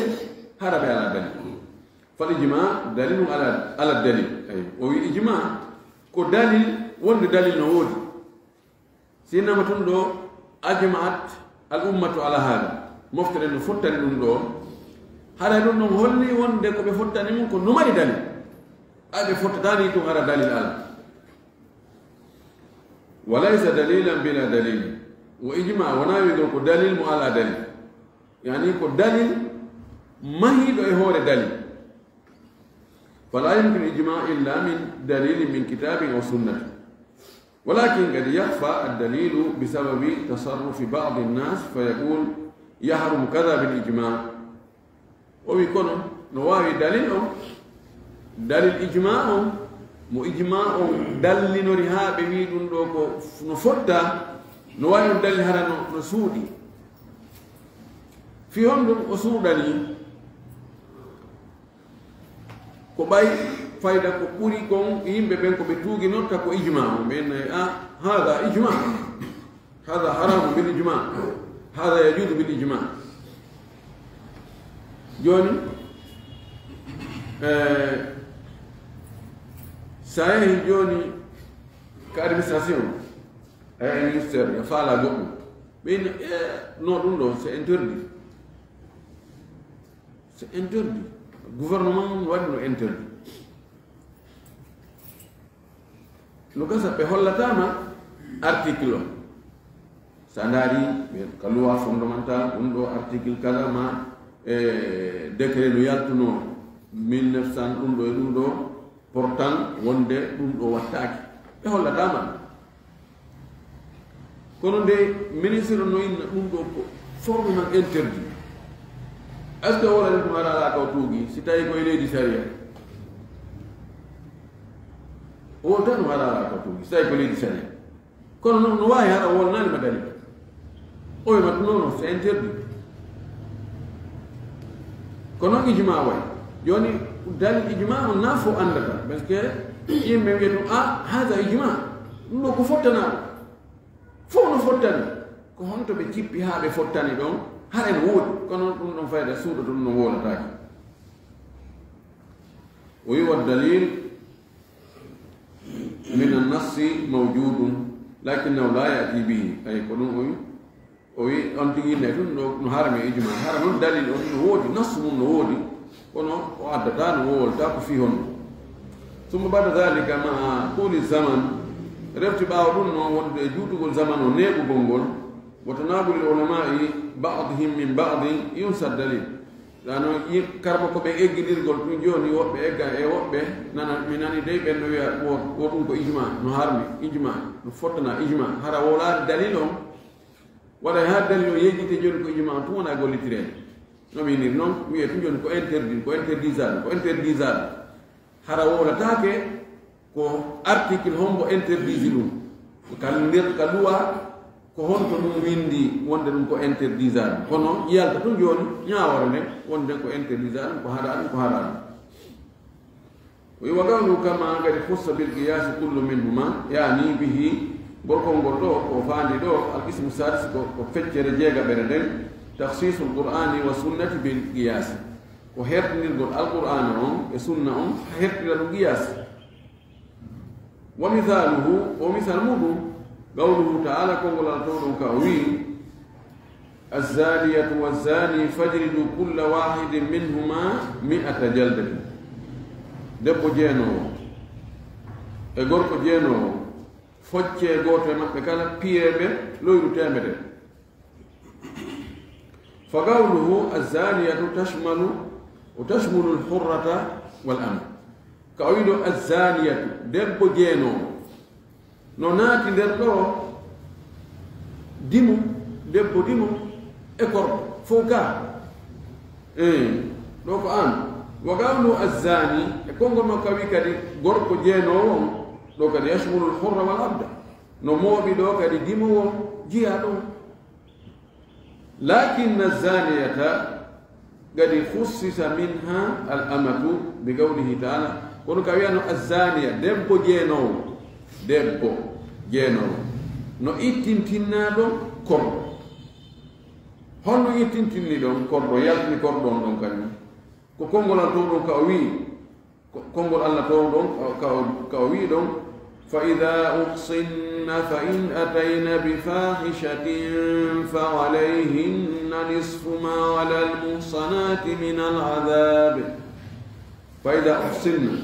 hara ɓe ala dalil. Fal ijma dalilun ala, ala dalil. Ay, o wi ijma ko dalil, wonde dalil no wodi. Si innama tun ɗo, ajma'at al ummatu ala hada. Mofte ɗen no fottani ɗum ɗo. Hara ɗum ɗon holli wonde ko ɓe fottani mum ko no mari dalil. Ay, ɓe fottatani tun hara dalil ala. Wa laysa dalilan bila dalil. Wo ijma wona wi'gol ko dalil mo ala dalil. Yani ko dalil mahiɗo e hoore dalil. Fala yumkin ijma illa min dalilin min kitabin aw sunnatin. ولكن قد يخفى الدليل بسبب تصرف بعض الناس فيقول يحرم كذا بالإجماع. O wi kono no waawi dalil on, dalil ijma on, mo ijma on dallinori haa ɓe wi ɗum ɗo ko f-, no fotta, no waawi on dalil hara no, no suuɗi. Fi honɗum o suuɗani? Ko ɓay fayda ko ɓuri kon yimɓe ɓen ko ɓe tuuginotta ko ijma on. Ɓen nayi, "Ah, hada ijma. Hada haramu bil ijma. Hada yajuzu bil ijma." Jooni, eh, sa yehi jooni ka administration, eh, ministère, ya faala goɗɗum. Ɓe inni, eh, non, ɗum ɗo, c'est interdit. C'est interdit. Gouvernement on waɗi no interdit. No gasa ɓe hollatama article on. Sa ndaari, ɓe ka loi fondamental, ɗum ɗo article kaza ma, e décret no yaltuno mille neuf cent ɗum ɗo e ɗum ɗo, portant wonde ɗum ɗo wattaaki. Ɓe hollatama ɗum. Kono nde ministre no inna ɗum ɗo ko formellement interdit. Est-ce que o wolani ɗum hara ala kaw tuugi si tawi ko e leydi sariya? O woltani ɗum hara ala kaw tuugi si tawi ko leydi sariya. Kono noon no waawi hara o wolnani ma dalil. O wi ma ɗum noon c'est interdit. Ko noon ijma wayi. Jooni dalil ijma on na fof anndata. Parce que yimɓe wiya ɗum, "Ah, haza ijma." Ɗum ɗo ko fottanaaɗo. Fof no fottani. Ko honto ɓe cippi haa ɓe fottani ɗon? Hara ene woodi. Kono ɗum ɗon fayda suuɗa ɗum no wowlataake. O wi wa dalil min annassi mawjudun, lakinnahu la ya'ti bihi. Ay, ko ɗum o wi. O wi, on tigi ne ɗum ɗo no harmi ijma. Hara noon dalil on no woodi, nassu mum no woodi, kono o addata, no wowlata ko fii honɗum. Summa ba'da dhalika ma'a tuli zaman, refti ɓaawo ɗum noon wonde e juutugol zaman o neeɓugol ngol, wa tanabulil ulama'i ba'dihim min ba'din yunsa dalil. Ɗano yi-, karma ko ɓe eggidirgol ɗum jooni, woɓɓe egga e woɓɓe nana, mi nani dey ɓen no wiya wo, wo ɗum ko ijma, no harmi, ijma, no fottana ijma. Hara wowlaade dalil on, waɗa haa dalil on yejjite jooni ko ijma on tun wona gollitireede. No mi iniri noon, wiye tun jooni ko interdit, ko interdisable, ko interdisable. Hara wowlataake ko article hombo interdisi ɗum. Ko ka nder ka loi, Ko honto ɗum windi wonde ɗum ko interdisable? Kono yalta tun jooni ñaawoore nden wonde ko interdisable, ko haɗa ɗum, ko haɗa ɗum. Wi wa qawlu kama qad khussa bil qiyas kullu minhuma, yani bihi, ngol konngol ɗo ko faandi ɗo, al qismu sadis, ko, ko feccere jeegaɓere nden, takhsisul qur'ani wa sunnati bil qiyas, ko hertinirgol alqur'ana on e sunna on, hertira ɗum qiyas. Wa mithaluhu, o misal muɗum, qawluhu ta'ala, konngol Allah towɗon ka o wi, azzaniyatu wazzani fajlidu kulla wahidin minhuma mi'ata jaldatin. Debbo jeenoowo e gorko jeenoowo, foccee gooto e maɓɓe kala, piyee ɓe loyru teemedere. Fa qawluhu azzaniyatu tashmalu, o tashmulu al hurrata wal ama. Ka o wiɗo azzaniyatu, debbo jeenoowo, no naati nder ɗo dimo, debbo dimo e korɗo fow ka. Eh, ɗo ko an. Wa qawlu azzani, e konngol makko wi kadi gorko jeenoowo on, ɗo kadi yashmulu al hurra wal abda. No mooɓi ɗo kadi dimo o jiya ɗo. Lakinna zaniyata qad khussisa minha al amatu bi qawlihi ta'ala. Kono ka wiyano azzaniya, debbo jeenoowo, debbo jeenoowo. No ittintinna ɗon korɗo. Honno ittintinni ɗon korɗo, yaltini korɗo on ɗon kañum? Ko konngol an towɗon ka o wi, ko, konngol Allah towɗon ka, ka o, ka o wi ɗon, fa idha uhsinna fa in atayna bi fahishatin fa alayhinna nisfu ma ala al muhsanati min al adhab. Fa idha uhsinna,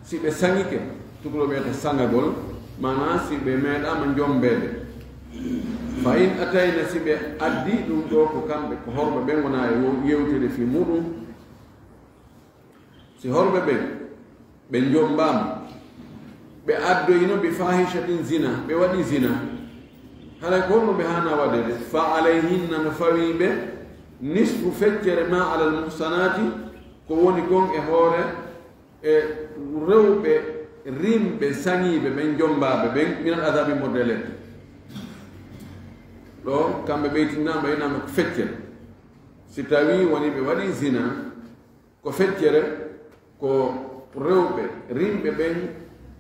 si ɓe saŋike, tukuloo ɓe wiyata saŋagol, maanaa si ɓe meeɗaama jombede. Fa in atayna, si ɓe addi ɗum ɗo ko kamɓe, ko horɓe ɓen wona e wo-, yewtede fii muɗum. Si horɓe ɓen, ɓe jombaama, ɓe addoyino bi fahishatin zina, ɓe waɗi zina, haray ko honno ɓe haana waɗede? Fa alayhinna, no fawii ɓe, nisfu, feccere, ma alal muhsanati, ko woni kon e hoore e rewɓe rimɓe saŋiiɓe ɓen, jombaaɓe ɓen, minal azabi, morde ledde. Ɗo kamɓe ɓeytinnaama, inaama ko feccere. Si tawii woni ɓe waɗi zina, ko feccere, ko rewɓe rimɓe ɓen,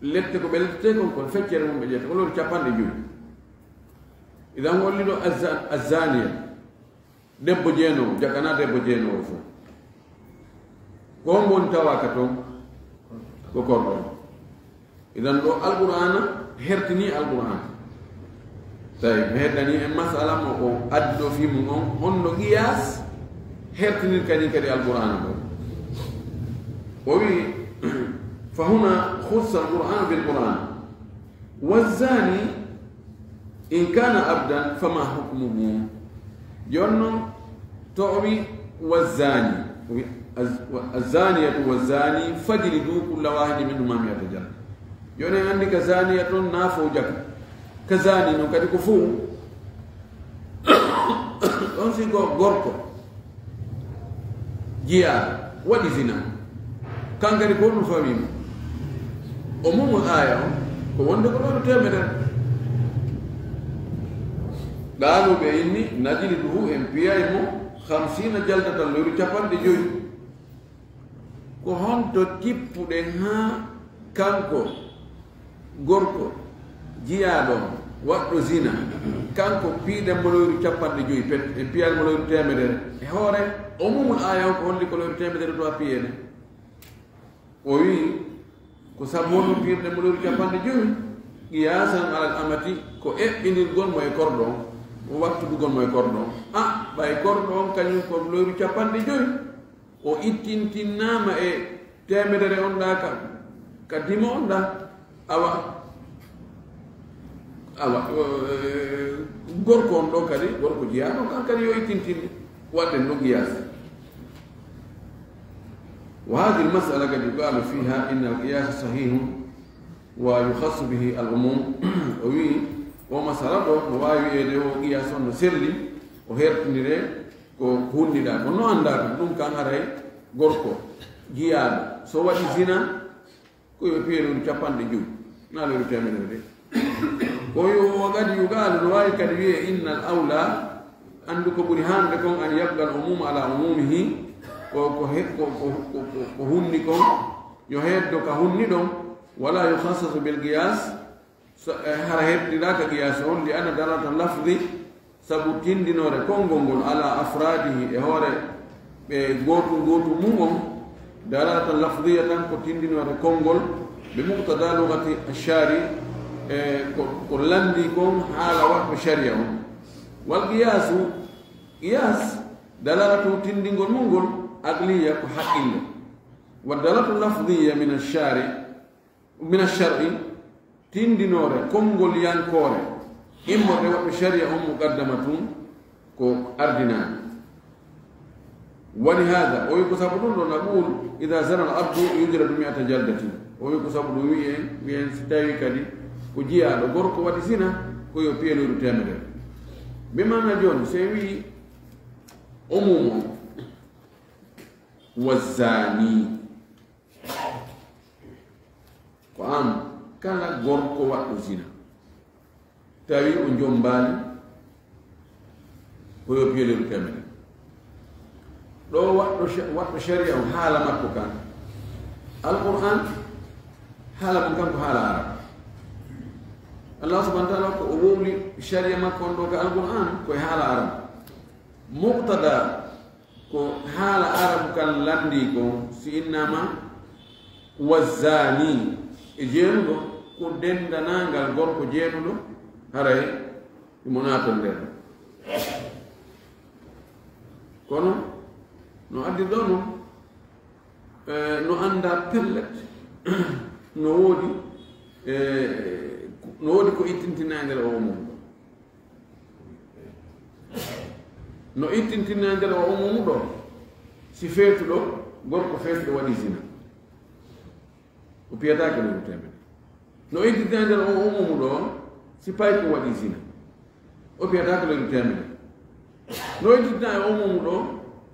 lette ko ɓe lettete kon, kon feccere mum ɓe ƴetta, ko loyru capanɗe jowi. Idan holli ɗo azza-, azzaniya, debbo jeenoowo, jakana debbo jeenoowo fof. Ko honmo woni tawaaka toon? Ko korɗo on. Idan ɗo Alqur'aana hertini Alqur'aana. Tawi mi heddani en masala mo o addi ɗo fii mum on, honno qiyaas hertinir kadi kadi Alqur'aana ɗo. O wi, fa huna khussa al-Qur'an bil Qur'an. Wa zani in kana abdan fama hukmuhu. Jooni non to o wi wa zani, o wi az-, wa, az-zaniyatu wa zani fajlidu kulla wahidin minhuma mi'ata jalda. Jooni en anndi ka zaniya toon na fow jaka. Ka zani non kadi ko fow. Ɗon si ko gorko jiyaaɗo waɗi zina, kankadi ko ɗum fawii mo. O mumul aaya on ko wonde ko ɗoɗo teemedere. Qaalu, ɓe inni, najliduhu, en piyay mo, khamsina jaldatan, loyru capanɗe jowi. Ko honto kippuɗen haa kanko gorko jiyaaɗo on, waɗɗo zina, kanko piiɗen mo loyru capanɗe jowi pet, en piyaali mo loyru teemedere? E hoore o mumul aaya on ko holli ko loyru teemedere to a piyeede? O wi, ko sabu honɗum piirɗen mo loyru capanɗe jowi? Qiyasan alal amati, ko eɓɓindirgol mo e korɗo on, o wattudugol mo e korɗo on. A, ɓay korɗo on kañum ko loyru capanɗe jowi. O ittintinnaama e teemedere on ɗa ka, ka dimo on ɗa. Awa, awa, eh, gorko on ɗo kadi, gorko jiyaaɗo on, kan kadi yo ittintinne. Waɗɗen ɗum qiyaas. Wa hadhihi al-mas'ala qad yuqalu fiha inna al-qiyasa sahihun wa yukhassu bihi al-umum. O wi, o masala ɗo, no waawi wiyeede o qiyaas on no selli, o hertinire ko hunniɗaa ko, no anndaa ɗum, ɗum kan haray gorko jiyaaɗo, so waɗi zina, ko yo piye ɗum capanɗe jowi, naa loyru teemedere de. Oyo, wa qad yuqalu, no waawi kadi wi'e, inna al awla, anndu ko ɓuri haandude kon, an yabqa al umum ala umumihi, ko, ko he-, ko, ko, ko, ko, ko hunni kon, yo heeddo ka hunni ɗon, wala yukhassasu bil qiyas, so, eh, hara heɓtiraaka qiyas on, li anna dalalata lafdi, sabu tindinoore konngol ngol ala afradihi, e hoore ɓe gootum gootum mum on, dalalatan lafdiyatan, ko tindinoore konngol, bi muqtada lugati shari, e ko, ko lanndii kon haala waɗɗo sharia on. Wal qiyasu, qiyas, dalalatu tindingol mum ngol, aqliya, ko haqqille. Wa dalalatu lafdiya min ashari, min ash-shar'i, tindinoore konngol yankoore, immorde waɗɗo sharia on, muqaddamatun, ko ardinaande. Wa li hada, o wi ko sabu ɗum ɗo, naqul, ida zana al abdu yujladu mi'ata jaldatin. O wi ko sabu ɗum wi'en, wi'en si tawi kadi ko jiyaaɗo gorko waɗi zina, ko yo piyeloyru teemedere. Bi maana jooni, si en wi'i umumu, wa zani, ko am, kala gorko waɗɗo zina, tawi o jommbaali, ko yo piyeloyru teemedere. Ɗo waɗɗo sha-, waɗɗo sharia o haala makko kan. Alquran, haala mum kan ko haala arab. Allah subhanahu wa ta'ala ko o wowli sharia makko on ɗo ka alquran, ko e haala arab. Muqtada ko haala arabu kan lanndii kon, si innaama wa zani, e jeenuɗo, ko denndanangal gorko jeenuɗo, haray himo naata nder. Kono, no addi ɗo non, eh, no anndaa pellet, no woodi, eh, no woodi ko ittintinaande o mum. No ittintinne nder o umumu ɗo, si feetuɗo, gorko feetuɗo waɗi zina, o piyataake lewru teemedere. No ittintinne nder o umumu ɗo, si payko waɗi zina, o piyataake lewru teemedere. No ittintinne e o umumu ɗo,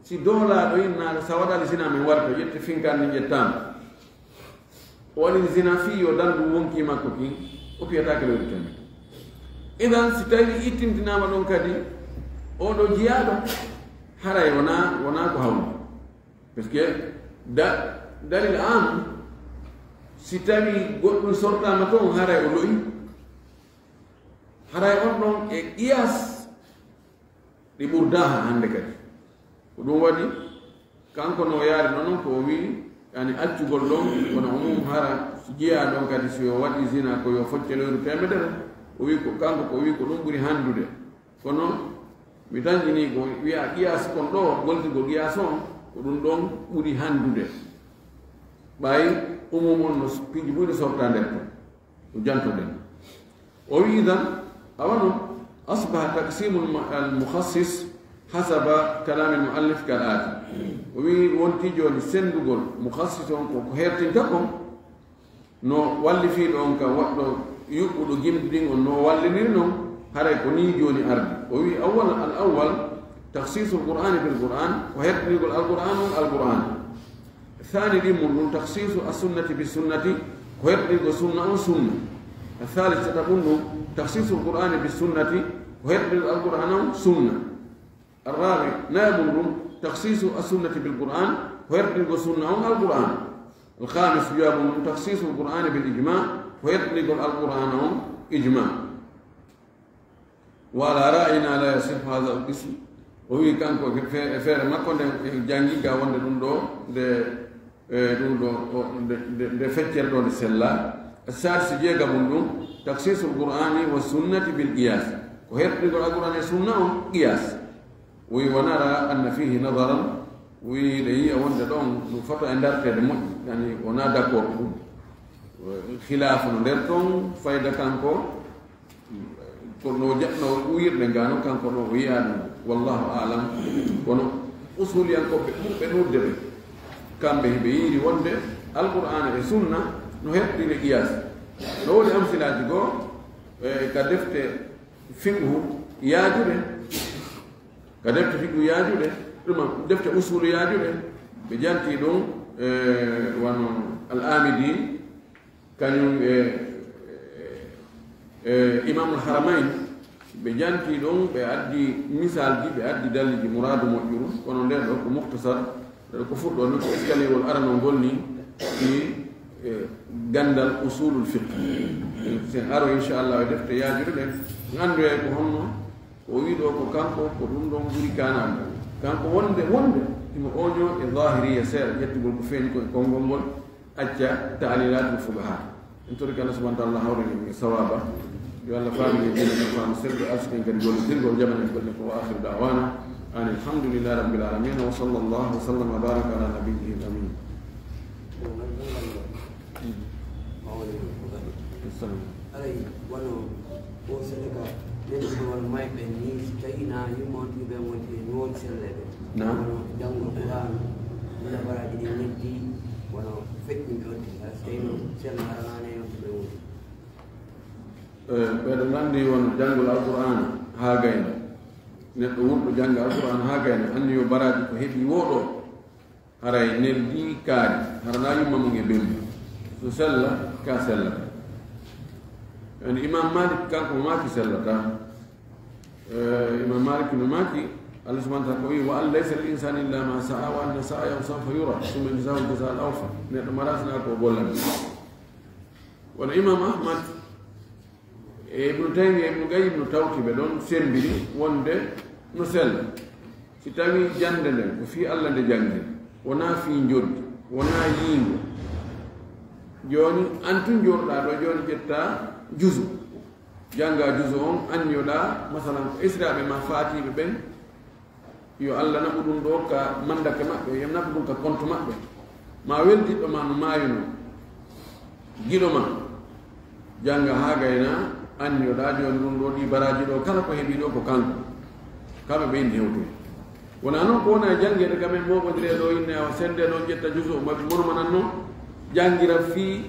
si doolaaɗo innaaɗo, sa waɗaali zina men warta, ƴette finkaan ni ƴettaama. O waɗi zina fii yo dandu wonkii makko kin, o piyataake lewru teemedere. Idan, si tawi ittintinaama ɗon kadi, oɗo jiyaaɗo, haray wonaa, wonaa ko hawni. Parce que da-, dalil am, si tawi goɗɗum sortaama toon, haray o lo'i. Haray on ɗon e qiyas, ɗi ɓurdaa haa hannde kadi. Ko ɗum waɗi, kanko no o yaari non, non ko o wi'i, yani accugol ɗon, kono o mum hara jiyaa ɗon kadi, si o waɗi zina, ko yo focce lewru teemedere, o wi'i ko, kanko ko o wi'i ko ɗum ɓuri hanndude. Kono mi dañƴinii ko wi'a qiyas kon ɗo, goltigol qiyas on, ko ɗum ɗon ɓuri hanndude. Ɓay umum on no piiji buy no sorta nder ton. O jantoɗen. O wi'i idan, awa non, asbaha taqsimul mu-, al mukhassis hasaba kalamil muallif kal aati. O wi'i wonti jooni senndugol mukhassis on ko, ko hertinta kon, no wallifiiɗo on ka waɗɗo yuɓɓuɗo gimɗi ɗin on no walliniri non, haray ko nii jooni ardi. O wi'i awwal, al awwal, takhsisul qur'ani bil qur'an, ko hertinigol al qur'an on al qur'an. Thani ɗin mun ɗum, takhsisu as-sunnati bis sunnati, ko herɗirgo sunna on sunna. Thalith, tata ɗum ɗum, takhsisul qur'ani bis sunnati, ko herɗirgo alqur'ana on sunna. Arrabi, nayaɓum ɗum, takhsisu as-sunnati bil qur'an, ko herɗirgo sunna on alqur'an. Alkhamis, jowaɓum ɗum, takhsisul qur'ani bil ijma, ko herɗirgol alqur'ana on ijma. Wa ala ra'yina la yasihhu hadha al-qism. O wi kanko e fe-, e feere makko nde en janngi ga wonde ɗum ɗo, nde, e, ɗum ɗo, o, nde, nde, nde feccere ɗo nde sella. As-sadis, jeegamum ɗum, takhsisul qur'ani wa sunnati bil qiyas. Ko herɗirgol alqur'an e sunna on qiyas. O wi, wa nara anna fihi nadaran. O wi, ɗe yi'a wonde ɗon ɗum foto e darteede moƴƴi. Yani, wona d'accord ɗum. Khilaafu no nder ton, fayda kanko. Kono no jaɓno wiirde ngano, kanko ɗo o yi'aano, wallahu a'lam. Kono usuliyankooɓe ɓurɓe nodde ɓe, kamɓe hiɓe yiiri wonde Alqur'aana e Sunna no heɓɗiri qiyaas. No woodi amsilaaji goo, e, ka defte fiqhu yaajuɗe, ka defte fiqhu yaajuɗe, ɗuma defte usulu yaajuɗe, ɓe janti ɗum, e, wano Al-Amidi, kañum e, e, E, Imamul Haramain, ɓe janti ɗon, ɓe addi misalji, ɓe addi dalliji muradu moƴƴuru, kono nden ɗo ko mukhtasar, ɗo ko fuɗɗo ni ko escalierwol aranol ngol ni, ni, e, gandal usulul fiqh. Sen aro inchallah e defte yaajuɗe ɗen, andoyay ko honno, ko o wiɗo ko kanko, ko ɗum ɗon ɓuri kanade. Kanko wonde, wonde, himo oño e zahiriya seeɗa, ƴettugol ko feeñi ko e konngol ngol, acca ta'lilatul fuqaha. En torike Allah subhanahu wa ta'ala hawrani en sawaba. Yo Allah faami en diina, yo faamu selɓe, arsuken kadi gollitirgol, jamani en golle ko. Wa akhiru da'wana anil hamdulillahi rabbil alamin, wa sallallahu wa sallam wa baraka ala nabiyyihil amin. Assalam. Aray, wano o sadaka, nen ko wano mayɓe ni, si tawi na yumma on tigi ɓen wonti e ñoon selle ɓe. Naam. Wano janngo Qur'an, wona baraji ɗi ñeddi, wano feƴƴinɓe on tigi, hara si tawi no sella haranaane on tigi ɓe woni. Eh, ɓeɗo nganndi won janngol Alqur'aana haa gayna. Neɗɗo wurɗo jannga Alqur'aana haa gayna, anndi yo baraaji ko heɓi wooɗo. Haray neldi kaari, hara na yumma mum e bembi. So sella, ka sellata. Yani Imam Malik kanko o maaki sellata. Eh, Imam Malik no maaki, Allah subhanahu wa ta'ala ko wi, "Wa an laysa lil insani illa ma sa'a, wa anna sa'yahu sawfa yura, summa yujzahu al jazaa al awfa." Neɗɗo mara sina ko gollani. Wano Imam Ahmad, e Ibnu Taymiya, Ibnu Qayyim no tawti ɓe ɗon, sembini wonde no sella. Si tawi jannde nden ko fii Alla nde janngi, wonaa fii njoddi, wonaa yiingo. Jooni, an tun jooɗoɗaa ɗo, jooni ƴettaa juzu. Janngaa juzu on, anniyoɗaa, masalan, ko esiraaɓe ma faatiiɓe ɓen, yo Alla naɓu ɗum ɗo ka mandake maɓɓe, yo naɓu ɗum ka konto maɓɓe. Ma weldiɗɗo ma no maayuno, giɗo ma, jannga haa gayna, anniyoɗaa jooni ɗum ɗo, ɗi baraaji ɗo, kala ko heɓi ɗo ko kanko. Kamɓe ɓe inni hewtoy. Wonaa noon ko wona e janngeede kam en mooɓondire ɗo inne awa sennde noon ƴetta juso o maɓɓe mono manan noon janngira fii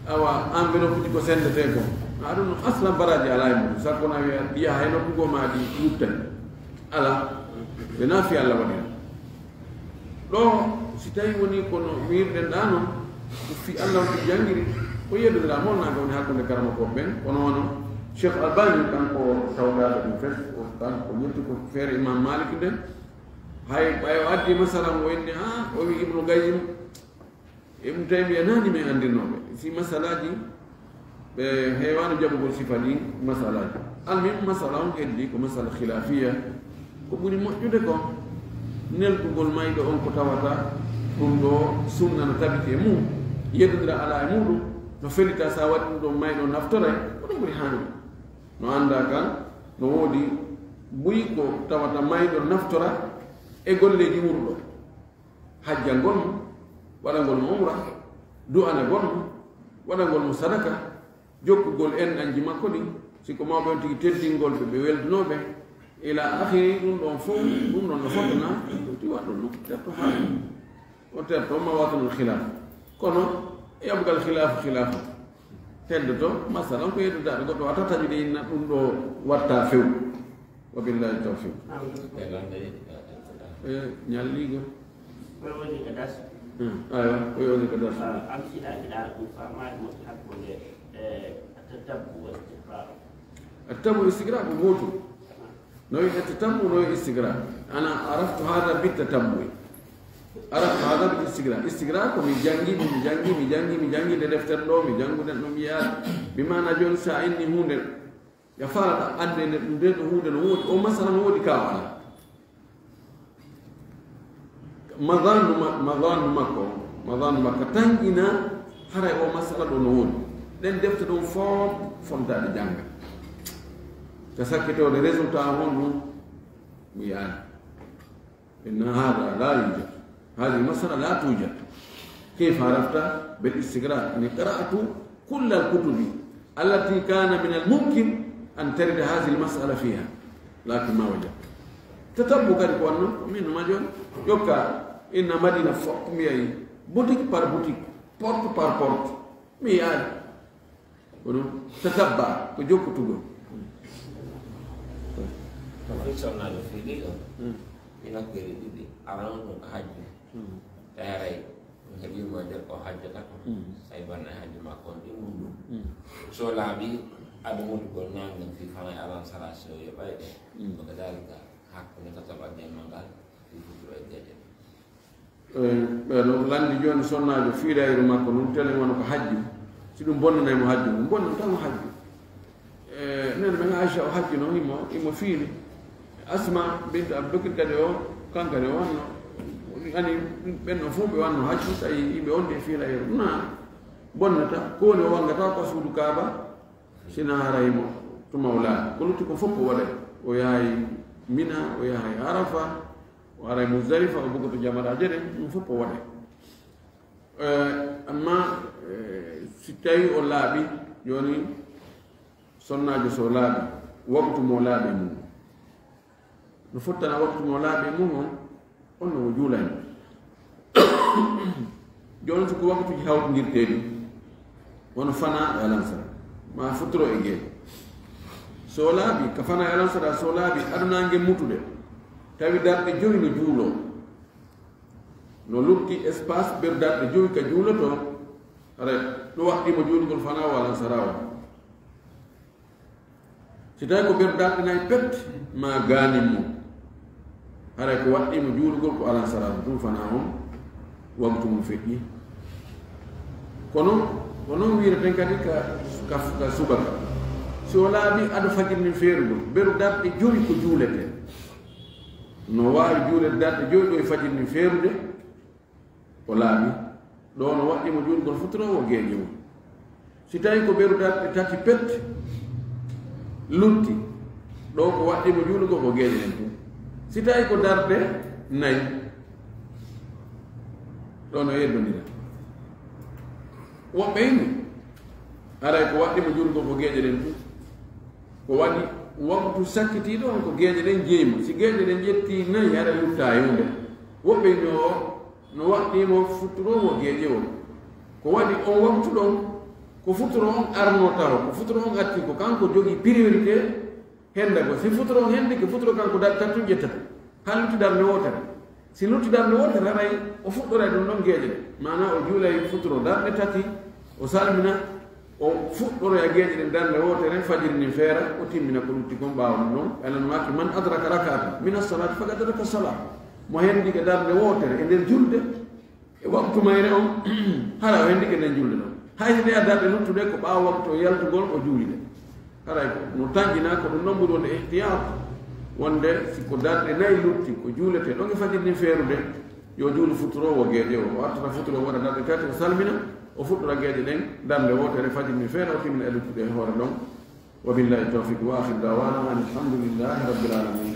awa enveloppe ji ko senndetee ko. A ɗum no aslan baraaji alaa e mum, sakko na wiya ɗi yaha e nokku goo ma ɗi luttani. Alaa, ɓe na fii Alla waɗira. Ɗo, si tawi woni kono wiirɗen ɗaa noon, ko fii Alla on ɗum janngiri, ko yeddondiraa mawnaaka woni hakkunde karamokooɓe ɓen, kono wano Cheikh Albani, kanko tawdaaɗo ɗum fes, o kanko ƴetti ko feere Imam Malik nden, hay ɓay o addi masala mo inni, ah, o wi Ibnu Qayyim, Ibnu Taymiya nani men andirnooɓe. Si masalaaji, ɓe heewaano jaɓugol sifa ɗin masalaaji. Almuhim, masala on heddi ko masala khilafiya. Ko ɓuri moƴƴude ko neltugol mayɗo on ko tawata ɗum ɗo sunna no tabiti e mum, yeddondira alaa e muɗum, no felita sa waɗi ɗum ɗon mayɗo naftoray, ko ɗum ɓuri haanude. No annda kan, no woodi buy ko tawata mayɗo naftora e golleeji wurɗo. Hajjangol mo, waɗangol mo umra, du'anagol mo, waɗangol mo sadaka, jokkugol enɗanji makko ɗin, si ko mawɓe on tigi teddingol ɓe, ɓe weldunooɓe, ila akhiri, ɗum ɗon fof, ɗum ɗon no fotna, ti waɗɗo ɗum, terto haa o terto, ma watanol khilaf. Kono, yabgal khilafu khilafu. Heddoto, masalan, ko yeddudaɓe goɗɗo wata taƴude inna ɗum ɗo watta few. Wa billahi tawfiq. E ñalligo. Koye woni ko darsu. Hmm, aywa, koye woni ko darsu. Ah, am siɗa, miɗa ɗum famaade moƴƴi hakkunde, eh, tatabbu wal istiqra. Tatabbu istiqra ko gootum. No wi'e tatabbu, no wi'e istiqra. Ana araftu hada bi tatabbu. Araftu hada bi istiqra. Istiqra ko mi jangi, mi jangi, mi jangi, mi jangi nde deftere ɗo, mi jangu nden ɗo mi yaade. Bi maana jooni sa inni huunde, ya faalata annde nde ɗum nde ɗo huunde no woodi. O masala no woodi ka wala. Mazanu ma-, mazanu makko, mazanu makko tan ina haray o masala ɗo no woodi. Ɗen defte ɗon fof fontaade jannga. Ka sakkitorde résultat on ɗum mi yaani. إن هذا لا يوجد. هذه المسألة لا توجد. كيف عرفت؟ بالاستقراء. يعني قرأت كل الكتب التي كان من الممكن أن ترد هذه المسألة فيها. لكن ما وجدت. Tatabbu kadi ko wanno, ko min no majjoni. Jokka, inna Madina fof mi yahi, boutique par boutique, porte par porte. Mi yahi. Kono tatabba ko jokkutugol. Ko fii sonnaajo fii ɗiɗo. Hmm. Ina keri ɗiɗi. Aran ɗum ko hajju. Hmm. Teeray. Heɓiima nder ko hajjata ko. Hmm. Say banna hajju makko on ɗi mum ɗum. Hmm. So laaɓi, Aɗa wotugol nanngam fii fana e alam sara so yo ɓayde. Mm. Ko dalika hakkunde tataɓal ñammal ngal fii futuro e geeƴe. Eh, ɓe ɗo lanndi jooni sonnaajo fiilayru makko nun telen wano ko hajju. Si ɗum bonnanay mo hajju, ɗum bonnanta mo hajju. Eh, nene men Aisha o hajju noon, imo, imo fiili. Asma bint Abubakar kadi o, kankadi o wanno. Ani ɓen ɗon fof ɓe wanno hajju, tawi yimɓe on de fiilayru. Na bonnata, ko woni o wangata ko suudu Kaaba, sina haray mo tuma o laaɓi. Ko lutti ko fof ko waɗay. O yahay Mina, o yahay Arafa, o haray Muzdalifa, o bugoto jamaraaje ɗen, ɗum fof ko waɗay. Eh, amma, eh, si tawi o laaɓi, jooni sonnaajo so laaɓi, waktu mo laaɓi mum. No fottana waktu mo laaɓi mum on, on no o juulani. Jooni so ko waktuuji hawtindirteeɗi, wano fana e alansara, ma futuro e geeƴe. So laaɓi, ka fana e alansara, so laaɓi, aduna nge mutude, tawi darɗe jowi no juuloo. No lutti espace ɓeru darɗe jowi ka juulotoo, haray ɗo waɗɗii mo juulugol fana o alansara o. Si tawi ko ɓeru darɗe nay pet, ma gaanin mo. Haray ko waɗɗii mo juulugol ko alansara o, ɗum fana on waktu mum feƴƴi. Kono, ko noon wiireten kadi ka, ka, ka subaka. Si o laaɓi ado fajiri nin feerugol, ɓeru darɗe jowi ko juuletee. No waawi juulede darɗe jowi ɗo e fajiri nin feerude, o laaɓi. Ɗo no waɗɗii mo juulugol futuro o geeƴe mum. Si tawi ko ɓeru darɗe tati pet lutti, ɗo ko waɗɗii mo juulugol ko geeƴe ɗen tun. Si tawi ko darɗe nay, ɗo no yeddondira. Woɓɓe inni, haray ko waɗɗii mo juulugol ko geeƴe ɗen tun. Ko waɗi waktu sakkitiiɗo on ko geeƴe ɗen jeyi mo. Si geeƴe ɗen ƴettii nay, haray luttaa e huunde. Woɓɓe inni o no waɗɗii mo futuro o geeƴe o. Ko waɗi on waktu ɗon, ko futuro on arnoo taho, ko futuro on atti, ko kanko jogii priorité henda ko. Si futuro on hendike, futuro kanko darɗe tati tun ƴettata. Haa lutti darnde wootere. Si lutti darnde wootere, haray o fuɗɗoray ɗum ɗon geeƴe ɗen. Maanaa o juulay futuro darnde tati, o salmina, o fuɗɗoroya geeƴe ɗen darnde wootere, fajiri ndin feera, o timmina ko lutti kon ɓaawo ɗum ɗon. Ɓe Alla no maaki, "Man adraka rak'atan mina salati faqad adraka salah." Mo hendike darnde wootere e nder julde, e waktu mayre on, hara o hendike nden julde ɗon. Hay si ɗe a darɗe luttuɗe ko ɓaawo waktu o yaltugol o juuli ɗe. Haray ko no tanƴinaa ko ɗum ɗon ɓuri wonde ihtiyat, wonde si ko darɗe nay lutti ko juuletee ɗon e fajiri ndin feerude, yo juulu futuro o geeƴe o. O artata futuro o waɗa darɗe tati o salmina, o fuɗɗora geeƴe ɗen darnde wootere fajiri ndin feera o timmina e luttuɗe e hoore ɗon. Wa billahi tawfiq wa akhir da'wana anil hamdulillahi rabbil alamin.